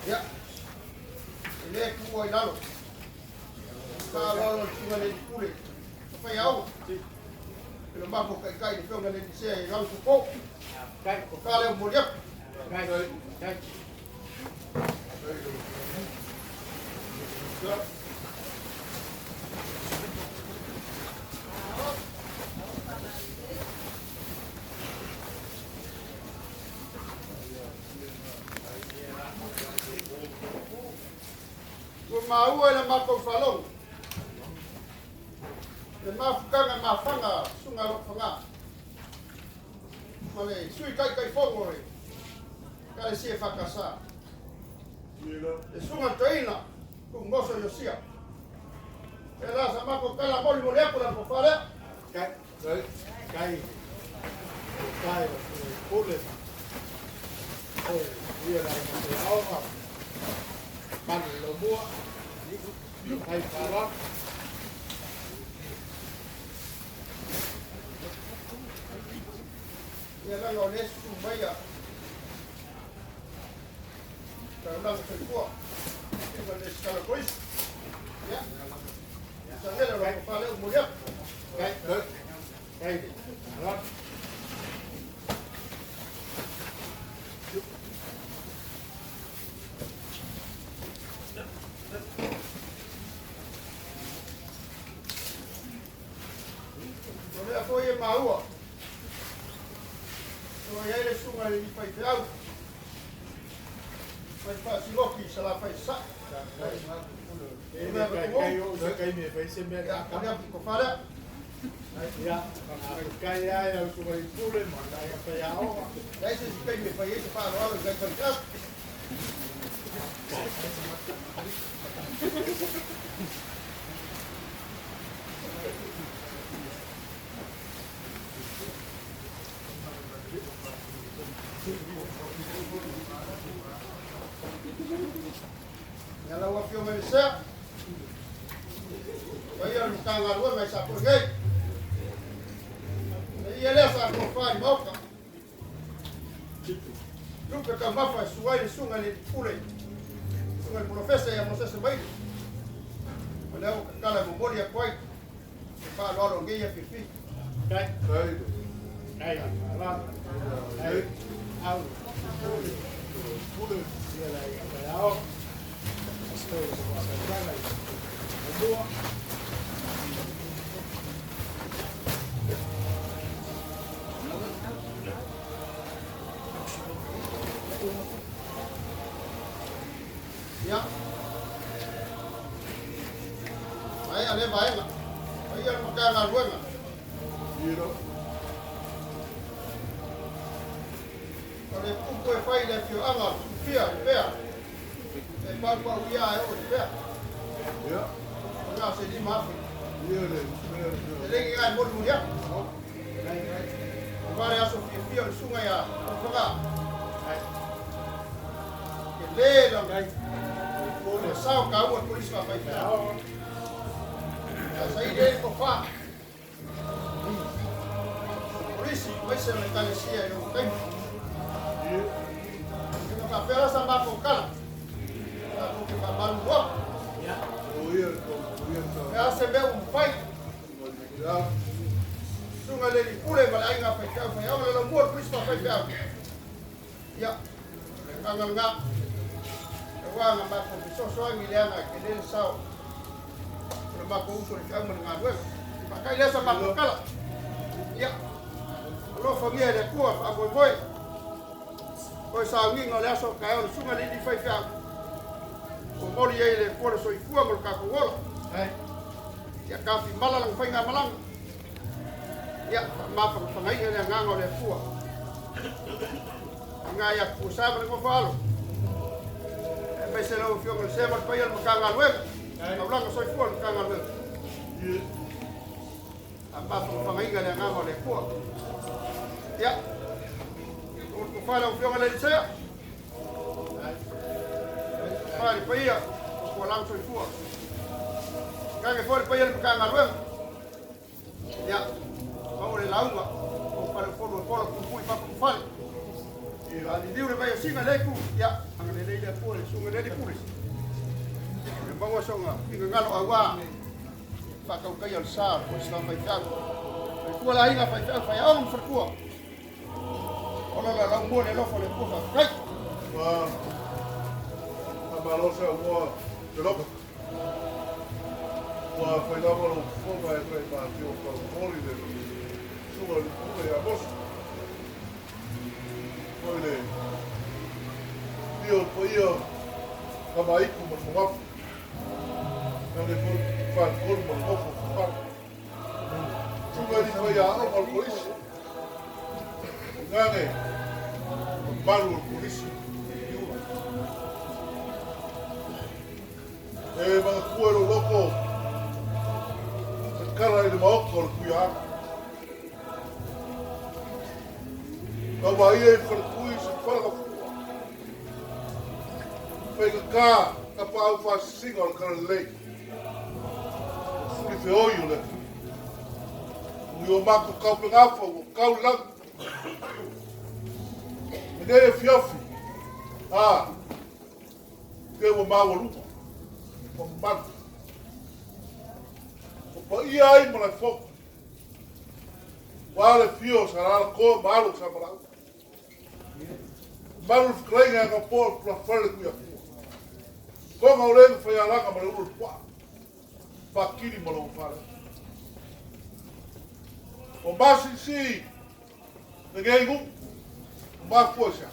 Ia, e le tuua i lalo. Faaaloalo le Susuga i le Alii Pule, o faiaoga. E lo matou taitai le Afioga i le Elisea i Lalotopo. O ka lea ua momoli atu. Ua maua i le matou faalogo le mafutaga mafaga susuga Lotofaga ma le Sui Taitaifono o le Ekalesia EFKS, le Susuga i le Toeaina Tuugoso Iosia. E la sa matou tala molimoli atu le tofa lea. Kai, kai, kai, pule, ia la aoga, malu lomua, kai fara. Ia laga o le susu mai a taulaga soifua. Ia le sala koisi. Ia. Sangela lo tofa lea moli atu. Kai, kai, fara. O lea foi e maua. O i ai le susuga i le faifeau. Mai faasiloki sa la fai sa. E le kai kai o se kai me fai se mea Ia, o lea tofa lea. Ia, kai ai au suga i pule ma kai a pai aoga. Leai se isi taimi e fai ai se faaaloalo i kai faifeau. Ia lau Afioga i le Sea, paia o le Matagaluega i Sapoi nei. E ia lea sa tofa i maoka. Lupe taumafa e suai le susuga i le Pule, susuga i le Polofesa ia Mosese Maili. O lea ua tatala e momoli atu ai le faaaloalo i lenei afiafi. Kai, kai, fara. Kai, au, pule, pule, ia la ia pai aoga. Pastor sa masagana i lomua. Ia. Maea lea vaega. Paia le Matagaluega. O le upu e fai i le afioaga o Tupufia i Lepea, e paupauia e oo i Lepea. O na o se 5,000. E le giga e molimoli atu. Aua le aso fiafia o le susuga ia Lotofaga. Ke le lana le sao taua o le polisi faafaifeau. Sa saili ai le tofa. Polisi, aemaise o le Ekalesia i lona taimi. Ina faapea la sa matou tala, tatou te faamalulu atu. O le a se mea ua mafai? Susuga i le Alii Pule ma le aiga faifeau faiaoga le laumua o le polisi faafaifeau. Ia, o le agaga lena. Aua na matou fesoasoani leaga e tele le sao o le matou uso i le feau ma le galuega. Faata'i lea sa matou tala. Ia, alofagia e le Atua faamoemoe. Toe sauniga o le aso taeao le susuga i le alii faifeau. Momoli ai e le Atua le soifua ma lo tatou ola. Ia tafimala lana faigamalaga. Ia, faamafanafanaina le agaga o le Atua. Ina ia tuusa ma le nofo alo. Aemaise lau Afioga i le Sea ma le paia o le Matagaluega. Taulaga soifua le Matagaluega. Faamafanafanaina le agaga o le Atua. Ia, o le tofa i lau Afioga i le Sea. Tofa i le paia o Tualaga soifua. Kage foi le paia o le Matagaluega. Ia, maua le lauga o Faleupolu e pola pupui fafo ma fale. A liliu le vai o Sina le itu, ia, agalelei le Atua i le susuga i le Alii Pule. Ia maua sona finagalo aua faatautaia o le sa o le Koisila faifeau. Faifua le aiga faifeau faiaoga ma faletua. Ola la lau mua le alofa o le Atua faafetai. Ua faamalo saunoa Keloka. Ua fai lava lou fofoga e fai ma tio faumoli le susuga i le Pule ia Mose. Foi le afio o le paia o Tamaiku ma le Fogafu. Tainane foi le Faletolu ma le Nofo a Fafala. Susuga i le Faiaoga o le Kolisi. Tainane mamalu o le Kolisi i Piula. E manatua e lou loto se tala i le maota o le Tuiaana. Tauvaia i faletui se falagafua. Faigata tapaau faasisiga o le talalelei. O fuli feoi o le atunuu. Ui o matou taupegafa ua tau i lagi. Lenei afiafi, a, te ua maualuga, ua mamalu. Ua paia ai Malaefono. Ua le afio o Salalakoa ma alo o Samalaua. Malu le fetalaiga ia Gapoa o le tulafale le Tuiatua. Toga o le na faialaga ma le ulu o le puaa. Faakili ma lou fale. O masisi lenei nuu, o mafua i se a?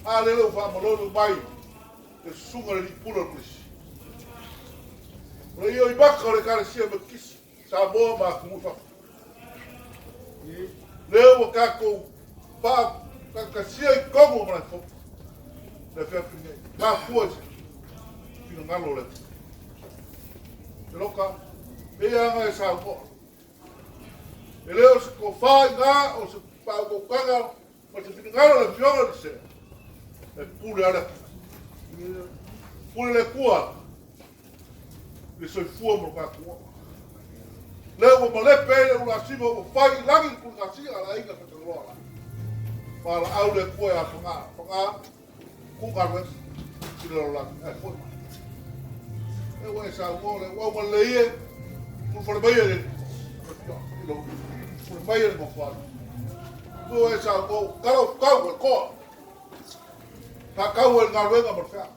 A lele ua faamalolo mai le susuga i le alii pule o le Kolisi. O le io i maka o le Ekalesia Metotisi, Samoa ma atunuu i fafo. Lea ua tatou faatatasia i totonu o Malaefono le afiafi lenei. Mafua i se finagalo o le Atua. Keloka, pei lava ona e saunoa, e le o se tofa i ina, o se faautautaga ma se finagalo o le Afioga i le Sea, e pule lava le Atua. Pule le Atua i le soifua ma lo tatou ola. Lea ua malepe ai le uluasima ua fai i lagi le tuligasia a le aiga Sataloa la. Valaau le Atua ia Faga, Faga, tuu galuega i le lalolagi, ae foi mai. Lea ua e saunoa le uauga lelei e, ulufale mai e le i lou pule mai e le nofoalii. Lea ua e saunoa, ua tala ua tau e le toa. Sa tau ai le galuega ma le feau.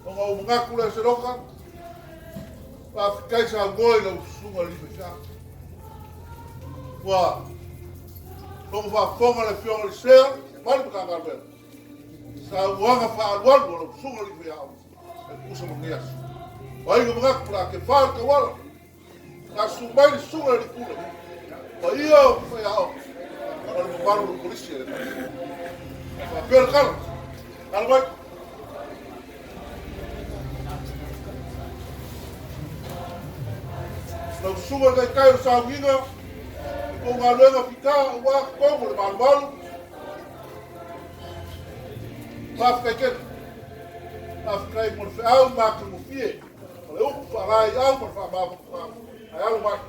Ona ou manatu lea Seloka, faafetai saunoa i lau susuga i le alii faifeau. Ua logo faafofoga le Afioga i le Sea ma le Matagaluega i saunoaga faaalualu a lau susuga i le alii faiaoga e tusa ma lenei aso. O ai na manatu o le a tefa le tauala, na susu mai le susuga i le alii pule, paia o faiaoga ma le mamalu o le Kolisi a le Ekalesia. Faapea le tala, tala mai. Lau susuga i le Taitai o le Sauniga, i tou galuega fita aua totonu o le malumalu, faafetai tele. Faafetai mo le feau matagofie, o le upu faalaeiau ma le faamavae ae alo mai.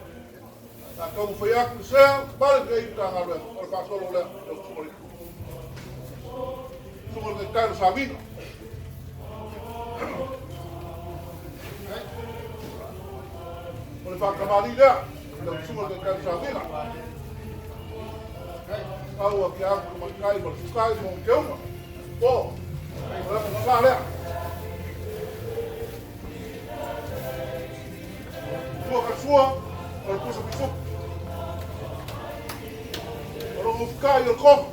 Sa taumafai atu le sea, ma le lenei Matagaluega o le faasolo lea, lau susuga i le susuga i le Taitai o le Sauniga. O le faatamalii lea, lau susuga i le Taitai o le Sauniga. Au a ke agu tamaitai ma le fukai mo ke uma. Po, o le sa lea. Sua ka sua, o le pusa pisupu. O lo ufukai o le komo.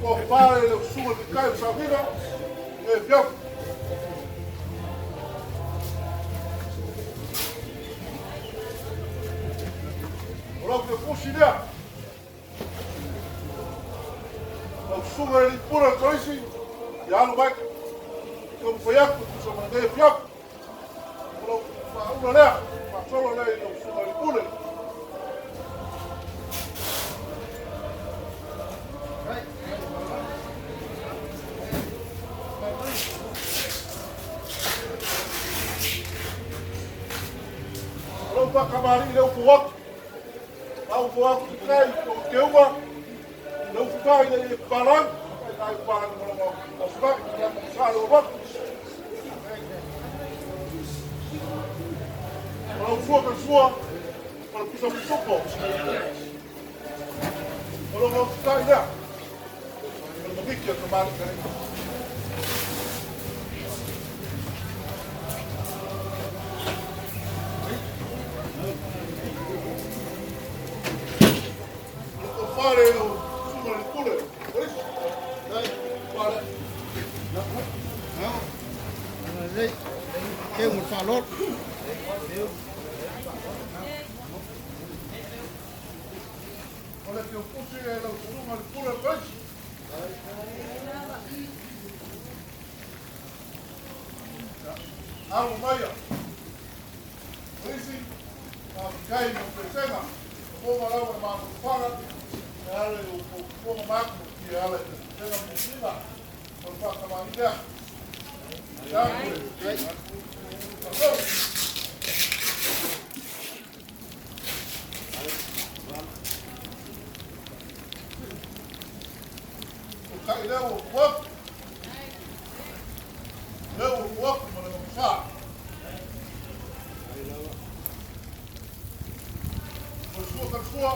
Ko pare le usuga te kai o Sauniga, e fiafu. O lau te fusi lea. Lau susuga i le alii pule o le Kolisi, ia alu mai. Taumafai atu e tusa ma lenei afiafi. O lau faaula lea, faasolo lea i lau susuga i le pule. O lau faakamalii le upu atu. Au fo atu i kai o keuga, le ufu kai le i palangi, kai kai palangi mo longa o sumaki, ia mo sa le olotu. O lau sua ka sua, o O le pusa pisupo. O lo mafutai lea. O le maviki o kamali kare. O fare o suma le pule. Polisi. Fare. Keu mo whalor. O le teo pusi e lau suma le pule polisi. Alo maia. Polisi. Kai mo pesenga. O malawa na maku whara. E ale o ponga maku ki e ale te pesenga mo sina. O le whakamani lea. O kai leo o kuaku. Leo o kuaku ma le makusa. O le sua karsua.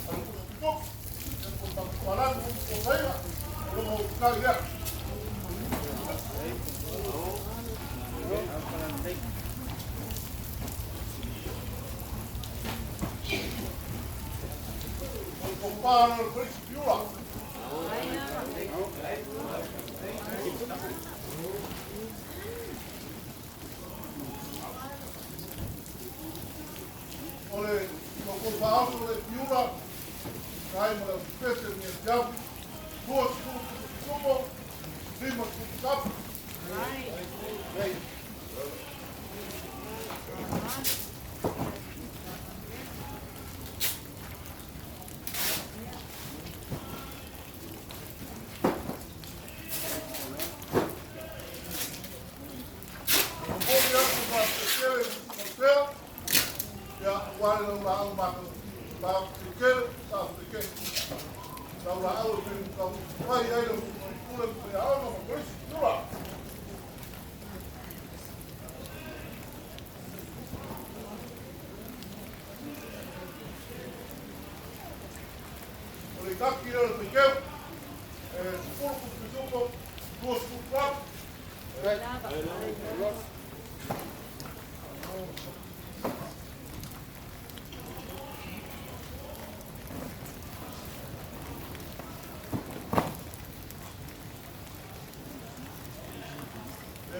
A le kusa pipok. O makualani o taira. O lo kai lea. O pāna o le polisi piura. O le whaauso le piura, kai ma le pese ni e tiapi, tua sukuru kutupo, lima sukuru tapu.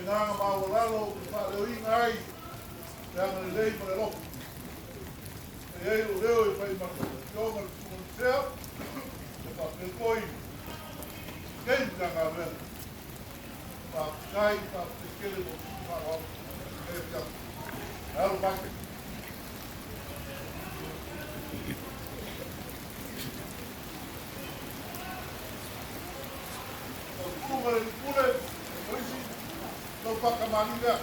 Nganga mawalalo o whaaleo ai te anga le lei ma le lopo. E ei o leo e whai maka tionga le tukuntea, te whapekoi, kei te anga mea. Whaakai, whaatekele mo whaawau, e te anga. Alo mai. O tunga le pule, e polisi, lau whakamani lea.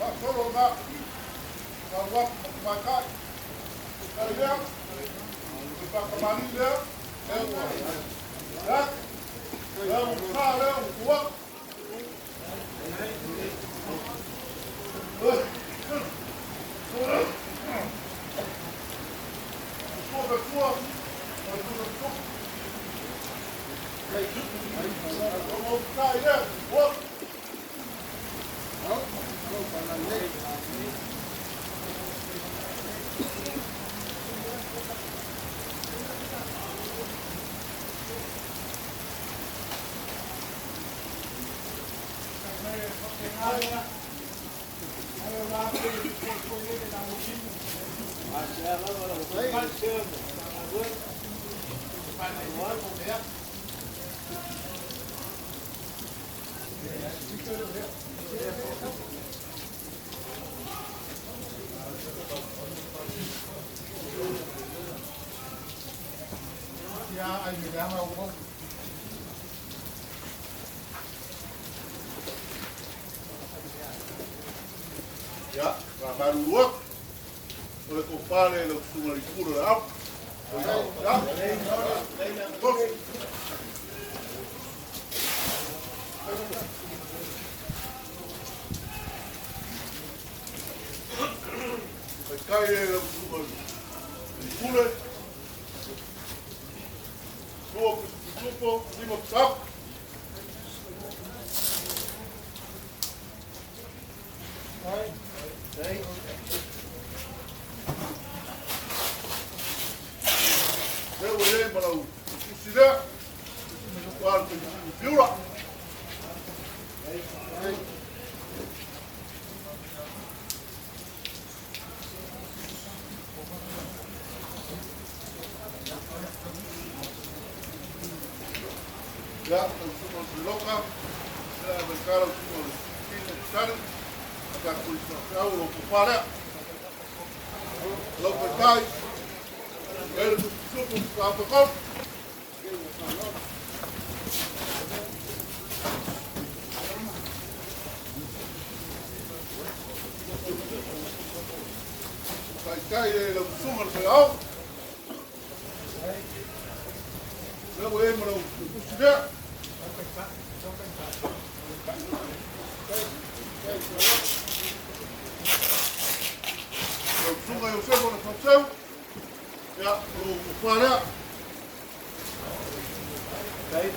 Whaasolo ngā, ngā wak makai. Kai lea, te whakamani lea, e ua. Lea, lea mka lea, uak. Sua pessoa, Ia, whamaruru o le kofale le kusunga i kura le apu. Ia, Kai e lau susuga i le pule. Lua pisupo, lima pisapu. Lea ua i ai ma lau tusi lea. Ua le Fiura. Ia, lau susuga i le Loka, ia mai ka lau susuga i le Kina Tani, a tatou i faafeau o lou tofa lea. Lau taitai, e le tusupu faafakau. Taitai e lau susuga i le faiaoga. Lea ua i ai ma lau tusi lea. Lau susuga Iosefa o le Fatuseu, ia, o lou tofa lea. Lau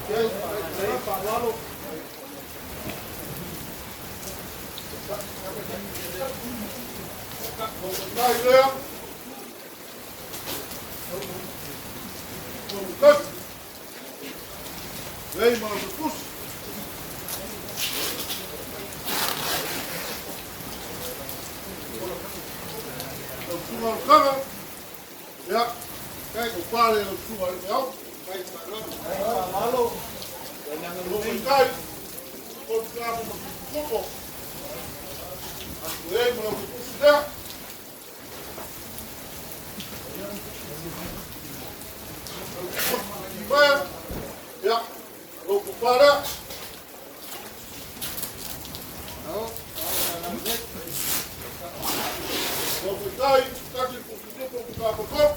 taitai lea. Lau Lukasi. Lei ma lau tusi. Lau susuga o le Kaga, ia, o pale lau susuga i le Feau. Lau taitai, o le pisapo ma tutupo. Lei ma lau tusi lea. Lau ia, lou tofa lea. Lau taitai, tasi le pusutupu o pisapo. Lau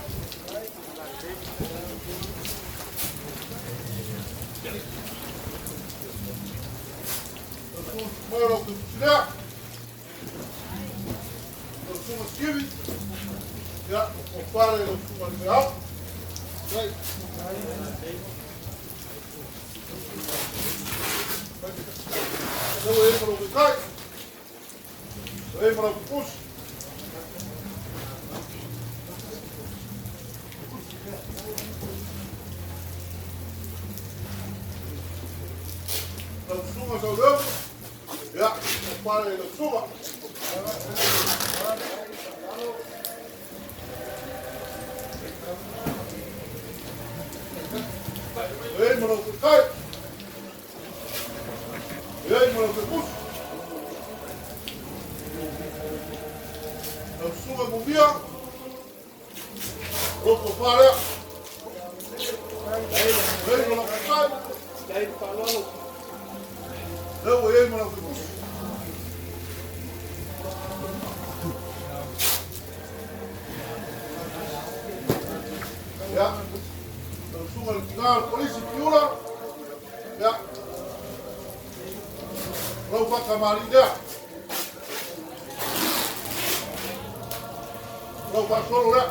susuga lau tusi lea. Lau susuga Skivi, ia, o pale lau susuga i le Feau. Lau e ma lau taitai. Lau e ma lau tusi. Lau susuga Sauleu, ia, o pale lau susuga. E ma lau taitai. E ma lau tusi. Lau susuga Mumia, lou tofa lea. E ma lau taitai. Lea ua i ai ma lau tusi. Ia, lau susuga i le tina o le polisi Piula, ia, lau faakamali'i lea. Lau faasolo lea.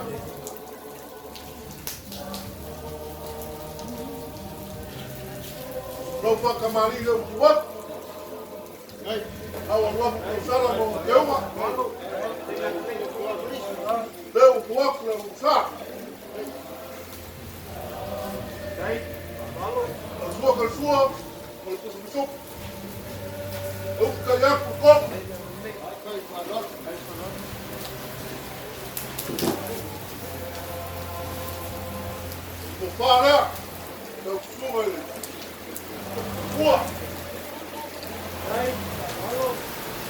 Lau faakamali'i lea ua tu atu. Lau alu atu tausala ma ona teuga. Lea ua tu atu le alusa. Lau sua kalesua ma le pusupisupu. E ufi kai atu le koko. Tofa lea. Lau susuga i le ua.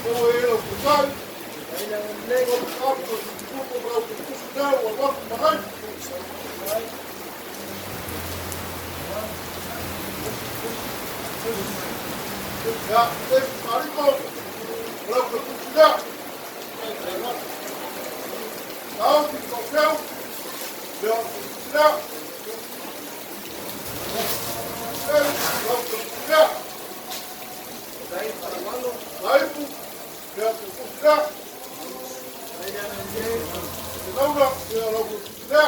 Ua e lau taitai. Lau apu o tupu ma lau tusi lea ua alu atu magai. Ia, e mariko. Lau tusi lea. Lau tusi lea. Lea tusi lea. Lau tusi lea. Laipu. Lea tusi lea. Nauna, ia lau kou lea.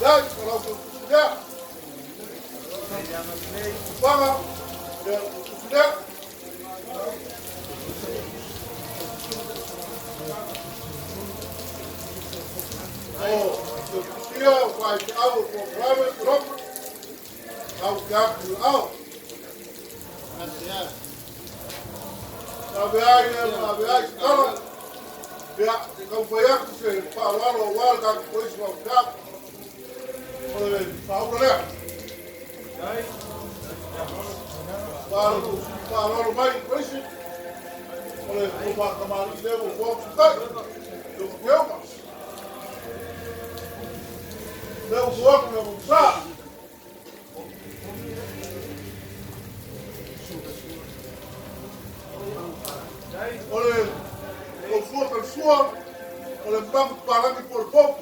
Ia, lau kou lea. Faga, ia lau kou lea. O, te tia, whai te au, o programe, te ropa, au te aku au. Ave ai, ave ai, kala. Ia, te kaupai aku se whaawalo o wāle ka polisi wa te aku. O le whaura lea. Whaawalo mai polisi. O le whakamari leo o whakautai. Leo te oma. Leo kuaku leo sa. O le o sua ka sua, o le mbangu palangi po le popo.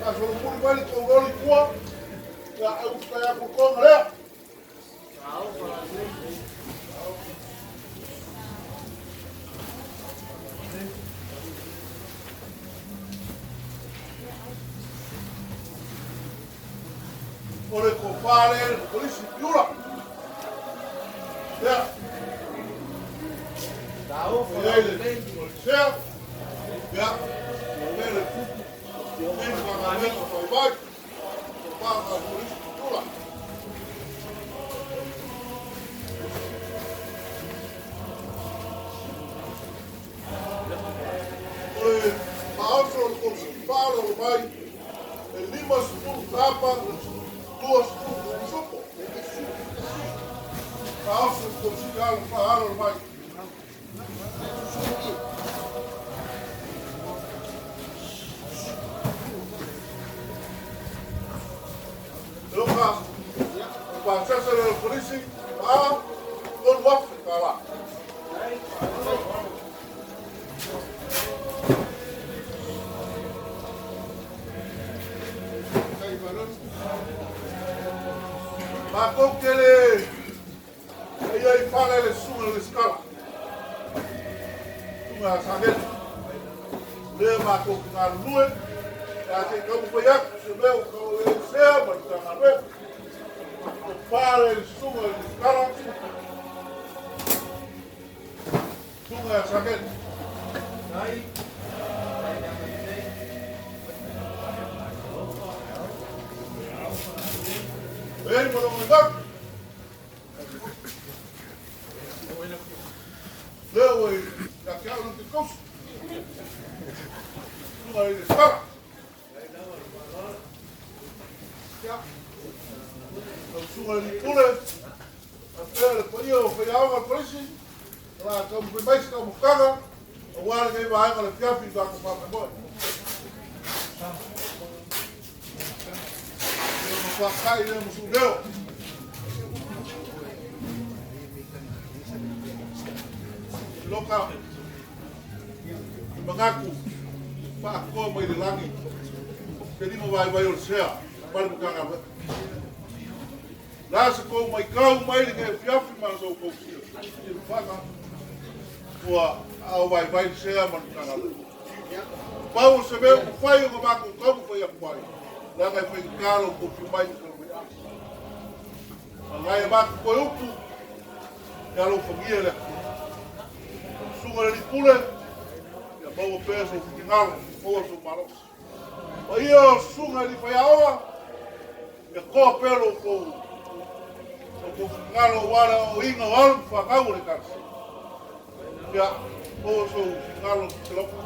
A so muli mai ko roli kua, ia au ka ya ko konga lea. O le ko pale le polisi piura. Ia. O le sea. Ia. O le kuku. E whangawenga whai vai. O pāka polisi piura. O le maoso o le kosi palo o mai. E 50 tapa, 20 supo. Maoso o le kosi palo o mai. Loka, o pātasa le polisi, a, o wafe ka la. Mākou ke le, e ia i whale le sunga le skala. Sunga a sangele. Le mākou ki ngā lue, e a te kaumu pai aku, se meo ka o le sea ma le tanga lue. O whale le sunga le skala. Sunga a sangele. E mo longo i ngak. Leo e ia ke au te kausu. Sunga le skala. Ia. O sunga le pule. A pea le paia o whaiaonga le polisi. La ka mu mai se ka mu kanga. O wale nei vaenga le fiafi ka ko whaka moe. Leo mo whakai le musu leo. Loka i mangaku whaakoa mai le langi. Te lima vai vai o le sea. Pare mo kanga. La se kou mai kau mai le ngai fiafi ma so kou sia. I le whanga. Ua au vai vai le sea ma le kanga. Pau o se mea ku whai o ngā mākou kau mu whai aku mai. La ngai whai kalo ko fi mai ko mai. A ngai a mākou koe upu. Ia lo whangia le. Sunga le pule. Ia maua pea so whitingalo. Maua so marosi. O ia o sunga li whai aoa. Ia koa pea lo kou. O kou whitingalo wala o inga o alu whangau le kasi. Ia maua so whitingalo ki te lopa.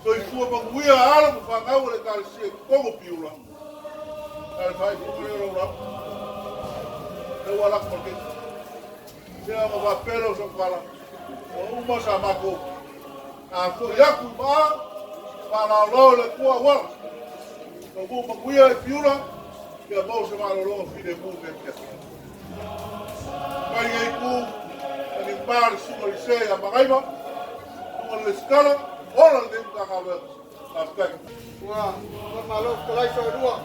So i fua manguia alu whangau le kasi e kongo piula. Ka le whai kukure ro rau. Le wala ko ke. Sea ma wapelo so kala. O uma sa mako. A fo yaku ma wala lo le kua wala. So ku manguia e piula. Ia mau se malolo fine mu me pia. Kai ngai ku ani mari sunga i se a magaima. Sunga le skala. Ola le ka ngalo. Ka Ua malo talai so lua.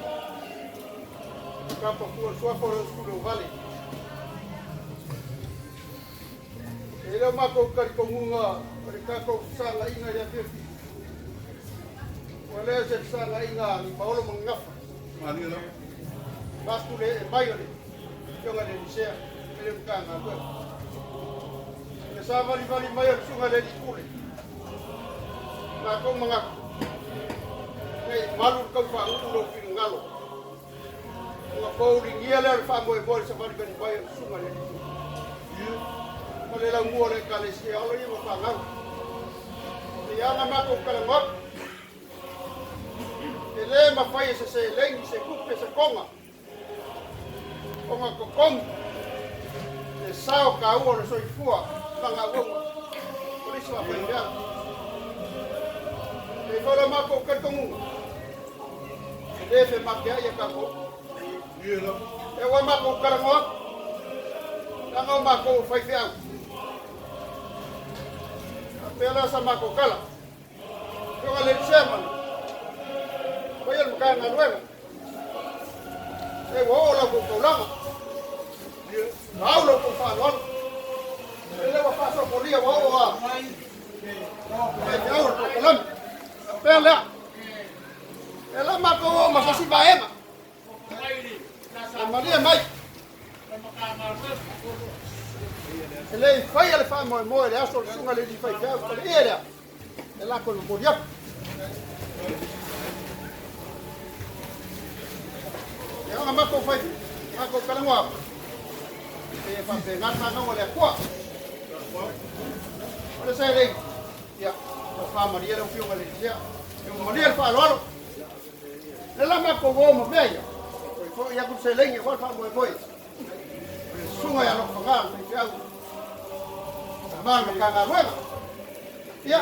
Ka pa kua sua fo le skulu vale. E le o makou talitonuga o le tatou fesagaʻiga i le afiafi. Ua lea se fesagaʻiga a ni paolo ma gafa. Vaatu le ee mai o le Afioga i le Elisea e le Matagaluega. O le savalivali mai o le Susuga i le Alii Pule, matou manatu, ne i malu le taufaaguu lou finagalo, ona pouligia lea o le faamoemoe i le savalivali mai o le Susuga i le Alii Pule ma le laumua o le Ekalesia alo ia ma fanau. E ana matou talanoa atu, e lē mafai e se seleni, se tupe, se toga ona totogi le sao taua o le soifua ma galuega o le isi faafaifeau. E foi la matou talitonuga, e lē femateai a tatou. E ua matou talanoa atu, leaga o matou o faifeau. Faapea la sa matou tala. Afioga i le Chairman, paia le Matagaluega, e ua oo la outou taulaga, au la outou faaaloalo, e le ua faasopolia ua oo a faifeau o le polokalame. Faapea lea, e la matou oo ma se isi vaega, e malie mai. E le i faia le faamoemoe i le aso o le susuga i le alii faifeau, o le ie lea, e lako i momoli atu. E ona matou fai, matou talanoa atu, e faapena le fanauga a le Atua. O le seleni, ia, ua faamalie lau Afioga i le Elisea, ua malie le faaaloalo. Le la matou o ma mea ia, toe foi atu le seleni aua le faamoemoe. O le susuga ia Lotofaga le faifeau, tama le Matagaluega. Ia.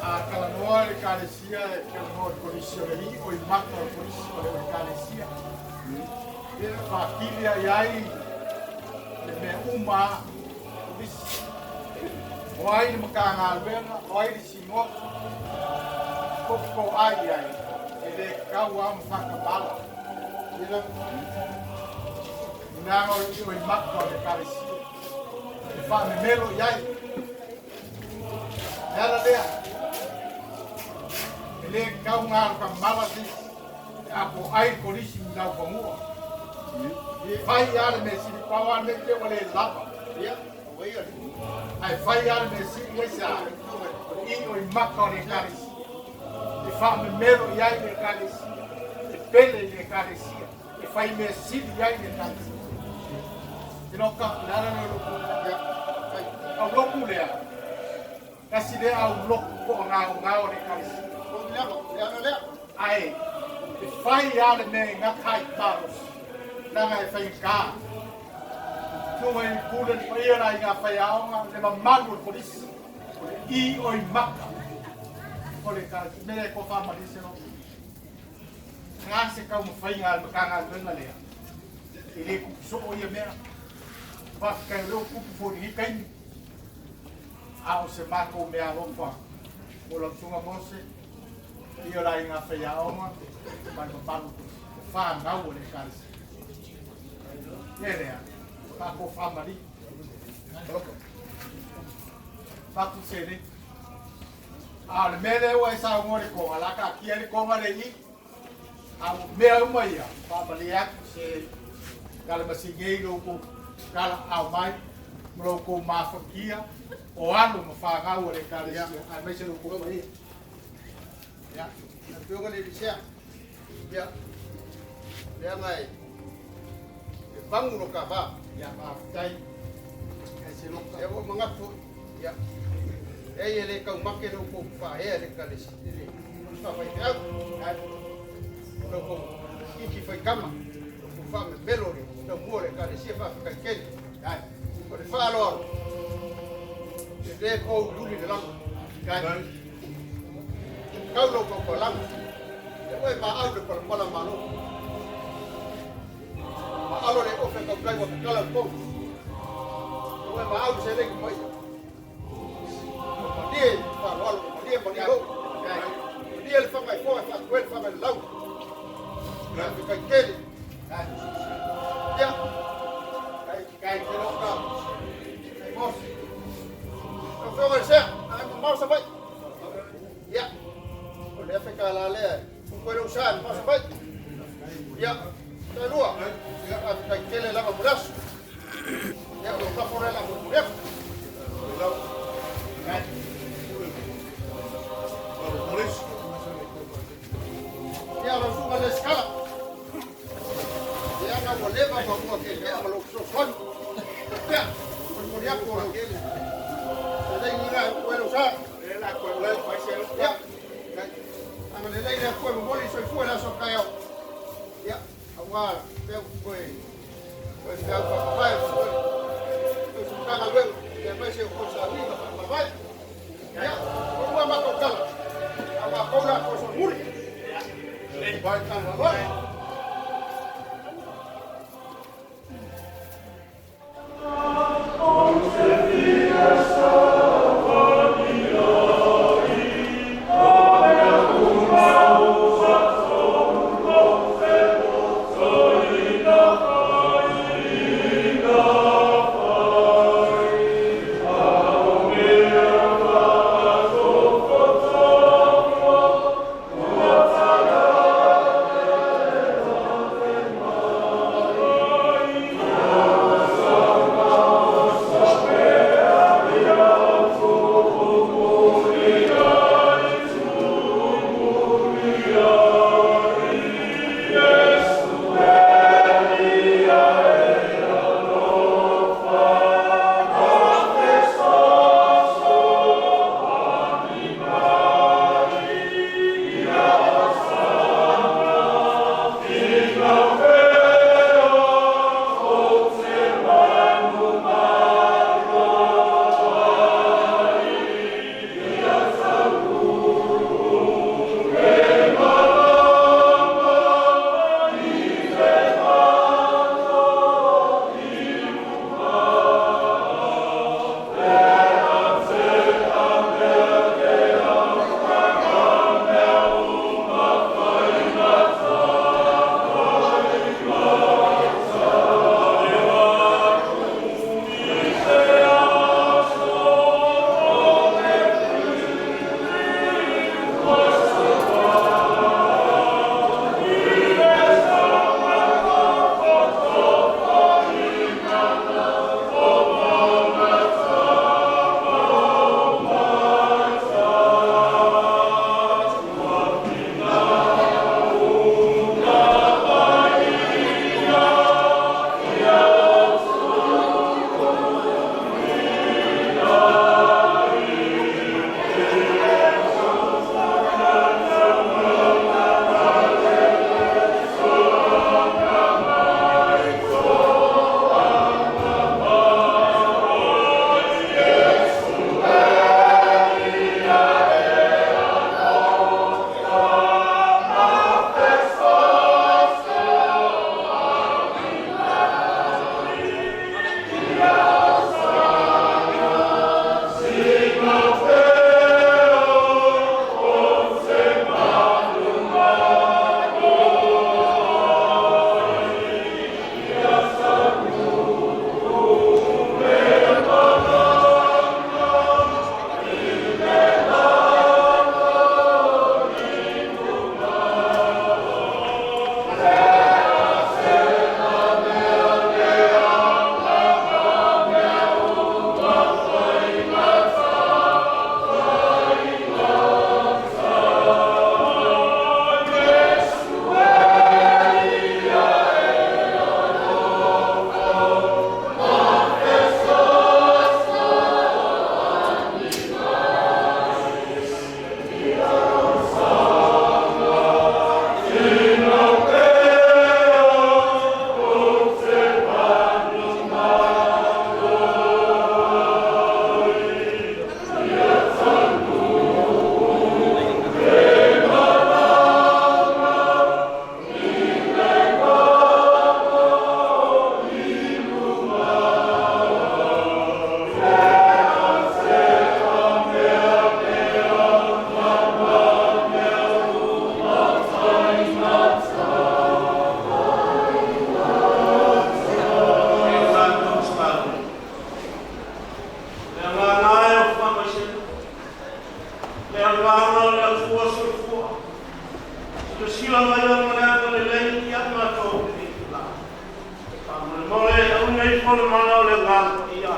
A talanoa le Ekalesia, e talanoa i le Kolisi o le Alii, o i maka o le Kolisi o le Ekalesia. E faatili ai ai le mea uma a Kolisi. O ai le Matagaluega, o ai le Sinoto, popo ai i ai, e le tatau lava ona faatamala. Leaga o le i maka o le Ekalesia, e faamemelo i ai. Le ala lea, e le tatau ona alu tamala se isi e apoai le kolisi i laufanua. E fai lava le mea sili, pau lava le mea te ua le lava. Ae fai lava le mea sili aisea, o le i o i maka o le Ekalesia. E faamemelo i ai le Ekalesia, e pele i le Ekalesia, e fai mea sili i ai le Ekalesia. Inoka, le ala lea o lou au loku lea, tasi lea au loku po o gaogao o le Ekalesia. Ae, e fai lava le mea e gata ai malosi, leaga e faigata. Susuga i le Pule, le paia o le aiga faiaoga, le mamalu o le Kolisi, o le i o i maka o le Ekalesia. Mea lea e toafamalie se loto. Ga se taumafaiga a le Matagaluega lea, e le tupu soo ia mea. Faafetai o lea ua tupu foi i lenei taimi. A o se matou meaalofa mo lau Susuga Mose, paia o le aiga faiaoga ma le mamalu o fanau o le Ekalesia. Ia lea, faatofamalie. Fatu seleni. A o le mea lea ua e saunoa i le toga, o le a taatia ai le toga lea i i. A o mea uma ia, faamalie atu se tala masini i lo outou talaau mai ma lo outou mafatia o alo ma fanau a le Ekalesia, aemaise lo outou paia. Ia, Afioga i le Elisea, ia, leaga e vagu lo ta va. Ia, faafetai. E se loka. Ia, ua ou manatu foi, ia, leai e le taumate lo outou faaea i le Ekalesia, i le faafaifeau, o lo outou iti faitama, lo outou faamemelo i le taumua o le Ekalesia, faafetai tele. O le faaaloalo, e le pouliuli le lago. Tau lo outou palaga, e ua e maau le palapala malo. Maalo le ofe tautai ua tatala le pogu. E ua e maau le seleni paia. Malie faaaloalo, malie malie lou. Malie le faga e foa e faatue le faga i le lau. Faafetai tele. Ia, tailua, ia, faafetai tele lava mo le aso. Ia, o lou lafo lea o le a molimoli atu. Ia, lau susuga i le Resitala, ia, ona ua leva ma ua tietie ma lou fesoasoani. Ia, molimoli atu o lau lelei lena e oo ai lou sa. Ia, agalelei le Atua e momoli le soifua i le aso a taeao. Ia, aua peu toe toe feau faamavae o se Matagaluega, aemaise o konesaliga faamavae. Ia, ua uma a matou tala, a o matou o le a toe solomuli. Malo. ifo le mana o le agaga paia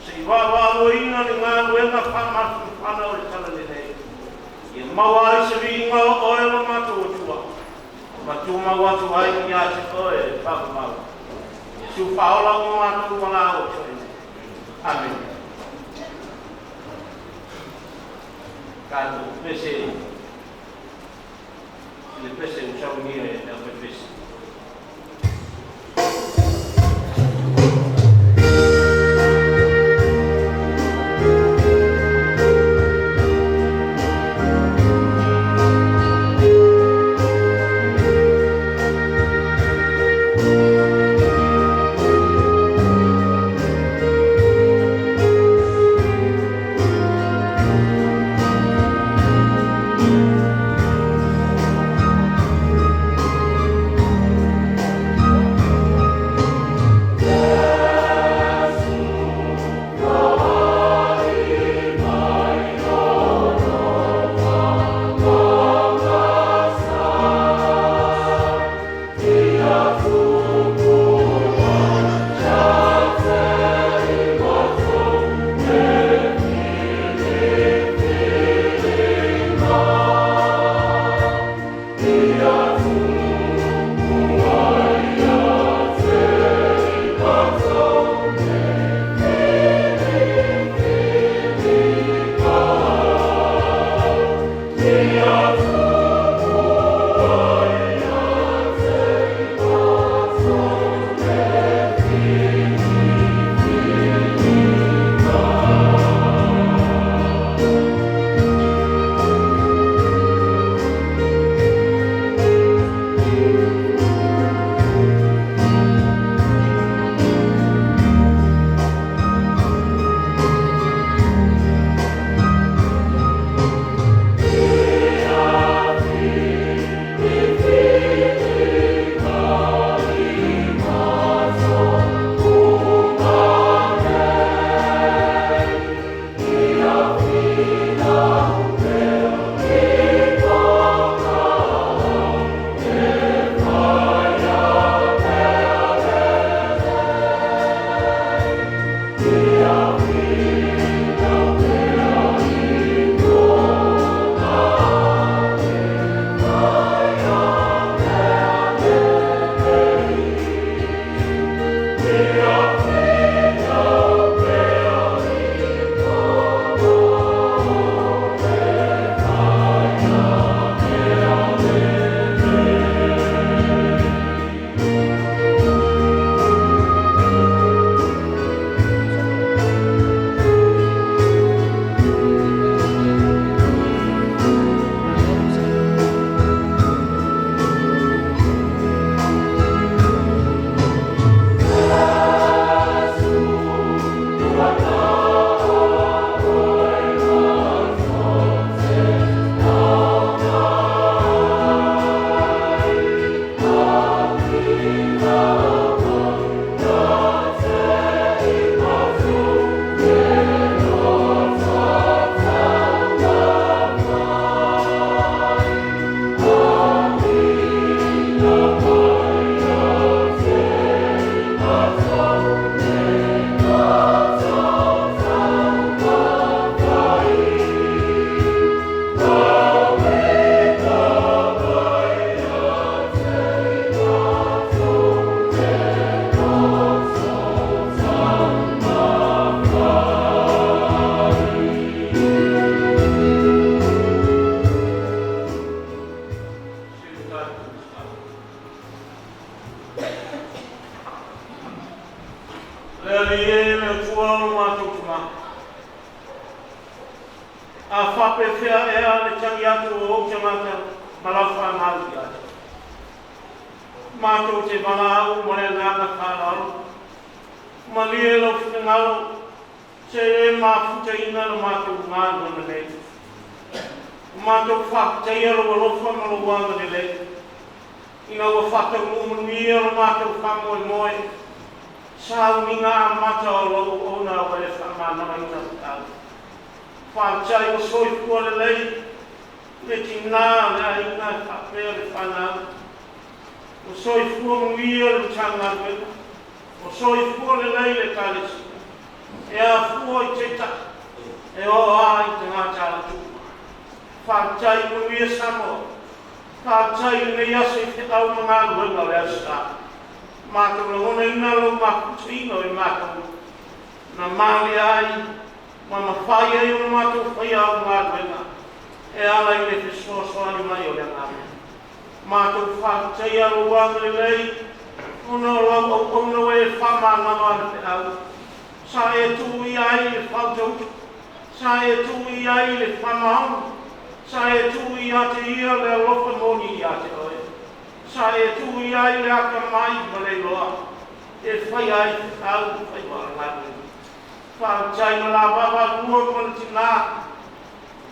seʻi vaavaaloina le galuega faamafanafana o le talalelei ia maua ai se viiga o oe lo matou atua ma tumau atu ai iā te oe le faamamau Iesu faaola ua matou valaau atu ai. Amene. Tatou pese i le pese ua saunia e le aufaipese. Le Alii e, le Atua o lo matou Tamā, a faapefea ea le tagi atu o ou tagata ma lau fanau ia te oe? Matou te valaau ma le agaga faaaloalo, malie lou finagalo, se le mafutaina le matou galuega nei. Ua matou faafetaia lou alofa ma lou agalelei, ina ua faataunuu manuia lo matou faamoemoe, sauniga amata o lou auauna ua e faamanamaina tatau. Faafetai ua soifua lelei le tinā, le aiga faapea le fanau. Ua soifua manuia le Matagaluega. O soifua lelei le Ekalesia, e afua i taitai, e oo lava i tagata alatuma. Faafetai manuia Samoa. Faafetai i lenei aso i feau ma galuega o le Aso Sa. Matou lagonaina lou mafutaina o i matou na malia ai ma mafai ai ona matou faia au galuega e ala i le fesoasoani mai o le Agaga. Matou faafetaia lou agalelei ona o lau auauna ua e faamagalo le feau. Sa e tuu ia ai le fautauta, sa e tuu ia ai le faamaoni, sa e tuu ia te ia le alofa moni ia te oe. Sa e tuu ia ai le akamai ma le iloa e faia ai feau ma faiva o le galuega. Faafetai ma la vaavaalua ma le tinā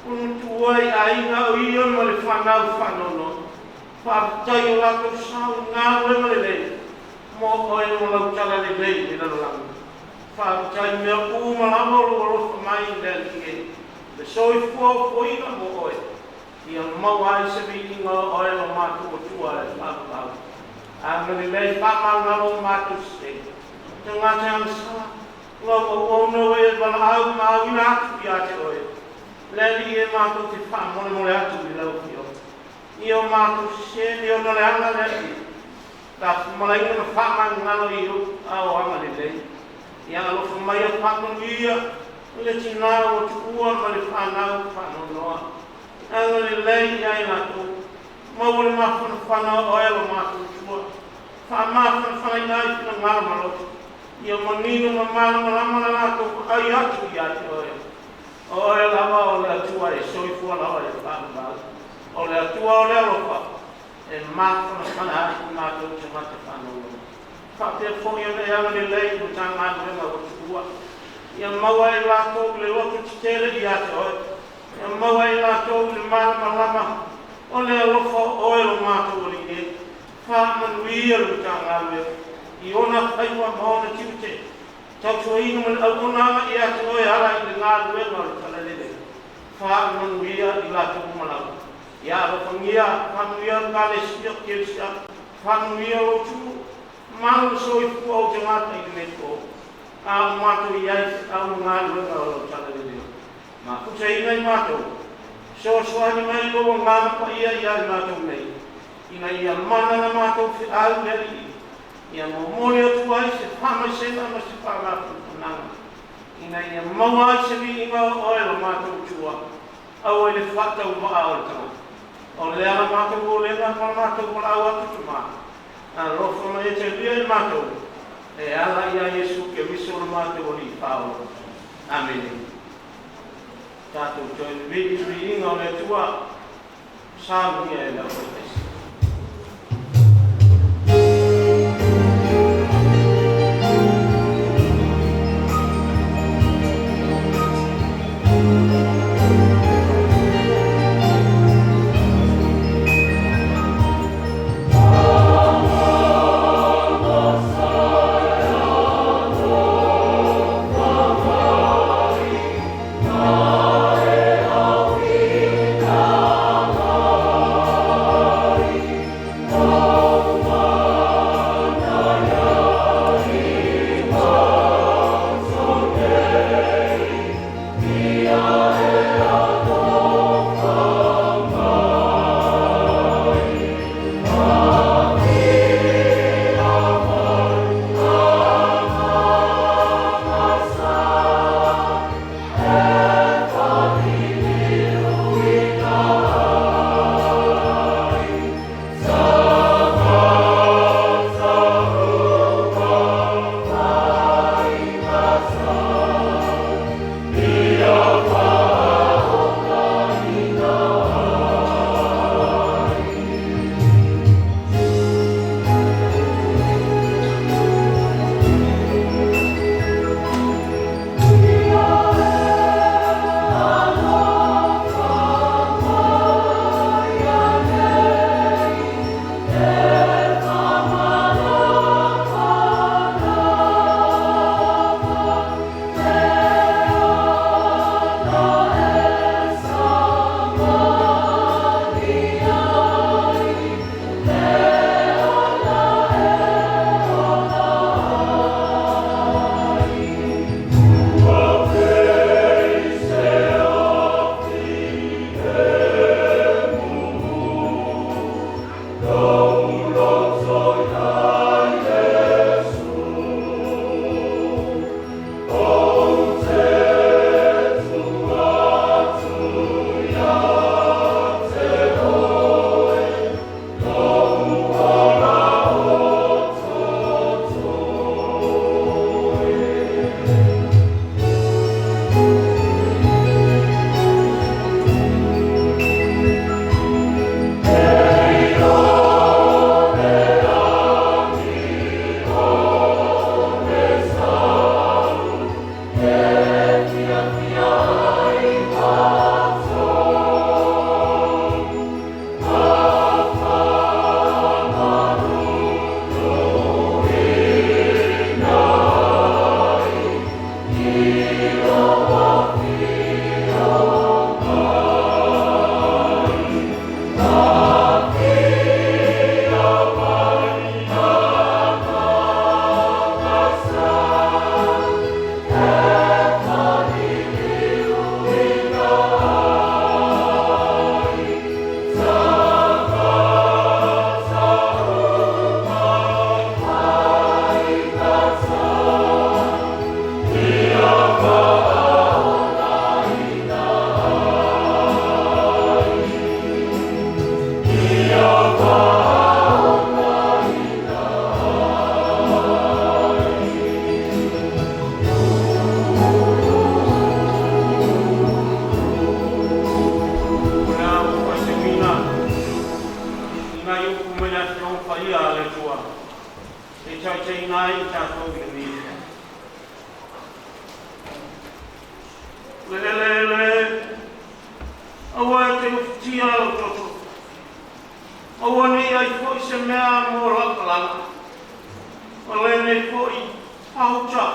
ua matua i aiga o ia ma le fanau faanoanoa. Faafetai i o latou sao i galuega lelei mo oe ma lau talalelei i le lalolagi. Faafetai i mea uma lava o lou alofa mai i le Alii e, le soifua ofoina mo oe, ia maua ai se viiga o oe lo matou Atua e faavavau. Agalelei faamagalo o matou sese. Tagata agasala, lau auauna ua e valaau ma auina atu ia te oe. Le Alii e matou te faamolemole atu i lau Afioga. Ia o matou sese me ona leaga le Alii. Tafumalaina ma faamagalo i ou aao agalelei. Ia alofa mai ia faamanuia le tinā ua tuua ma le fanau faanoanoa. Agalelei ia i latou. Maua le mafanafana o oe lo matou Atua. Faamafanafanaina ai finagalo ma loto. Ia manino ma malamalama le latou vaai atu ia te oe. O oe lava o le Atua e soifua lava e faavavau. O le Atua o le alofa e mafanafana ai i matou tagata faanoanoa. Faapea foi ona e agalelei i Matagaluega ua tuua. Ia maua e latou le loto tetele ia te oe. Ia maua e latou le malamalama o le alofa o oe lo matou Alii e. Faamanuia le Matagaluega i ona faiva ma ona tiute. Tautuaina ma le auaunaga ia te oe ala i le galuega o le talalelei. Faamanuia i latou uma lava. Ia alofagia, faamanuia le Ekalesia o Kerisiano, faamanuia lou atunuu, malu le soifua o tagata i lenei po. A o matou i ai i feau ma galuega o lau talalelei. Mafutaina i matou, fesoasoani mai lou Agaga Paia ia i matou nei, ina ia mana la matou feau le Alii, ia momoli atu ai se faamaisega ma se faamafanafanaga, ina ia maua ai se viiga o oe lo matou Atua, aua i le faatauvaa o le tagata. O lea la matou olega ma la matou valaau atu Tama, alofa ma e talia i matou, e ala ia Iesu Keriso lo matou Alii Faaola. Amene. Tatou toe vivii i le viiga o le Atua, saunia e le aufaitaisi. Atua e taitaiina ai i tatou i lenei afiafi. Le eleele, aua e te ufitia lou toto, aua ne i ai foi se mea mo lau talaga. O lenei foi pauta,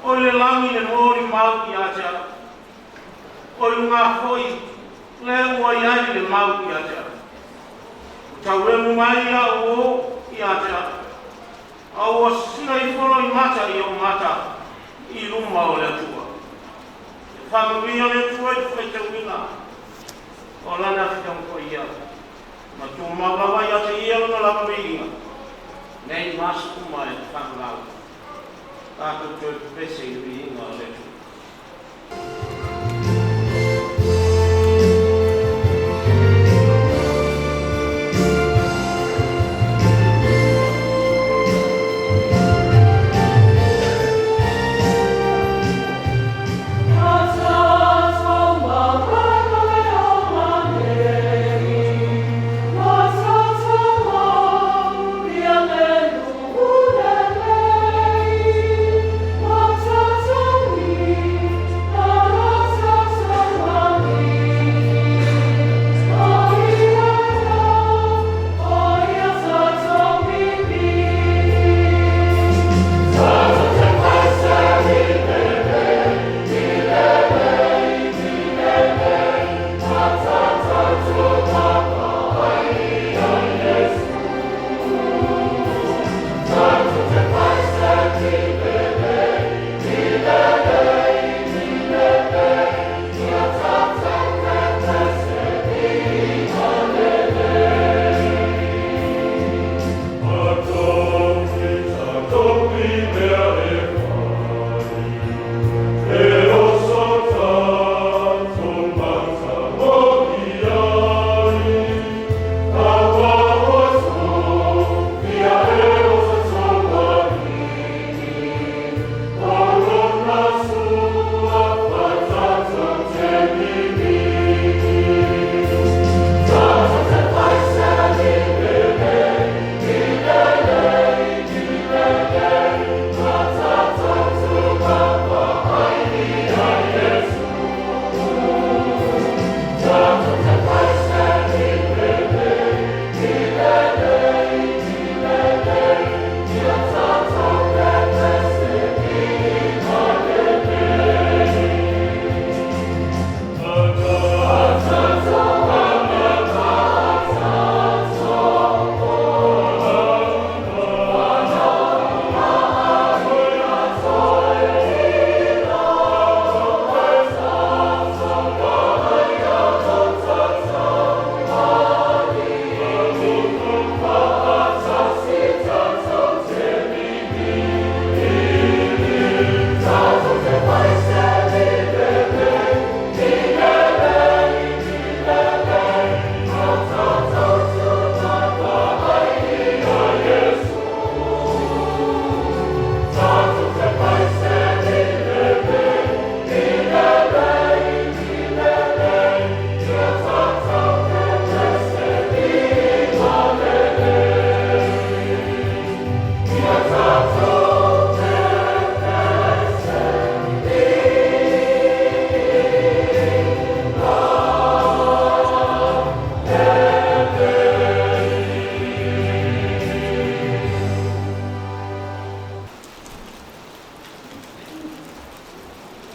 o i le lagi le molimau ia te au, o i luga foi le ua i ai le mau ia te au. Ua taulemu mai au uō ia te au, a ua sisila ifo loimata i ou mata i luma o le Atua. E faamanuia le Atua i le faitauina o Lana Afioga Paia, ma tumau lava ia te Ia Lona lava viiga, nei ma aso uma e fanau. Tatou toe pepese i le viiga o le Atua.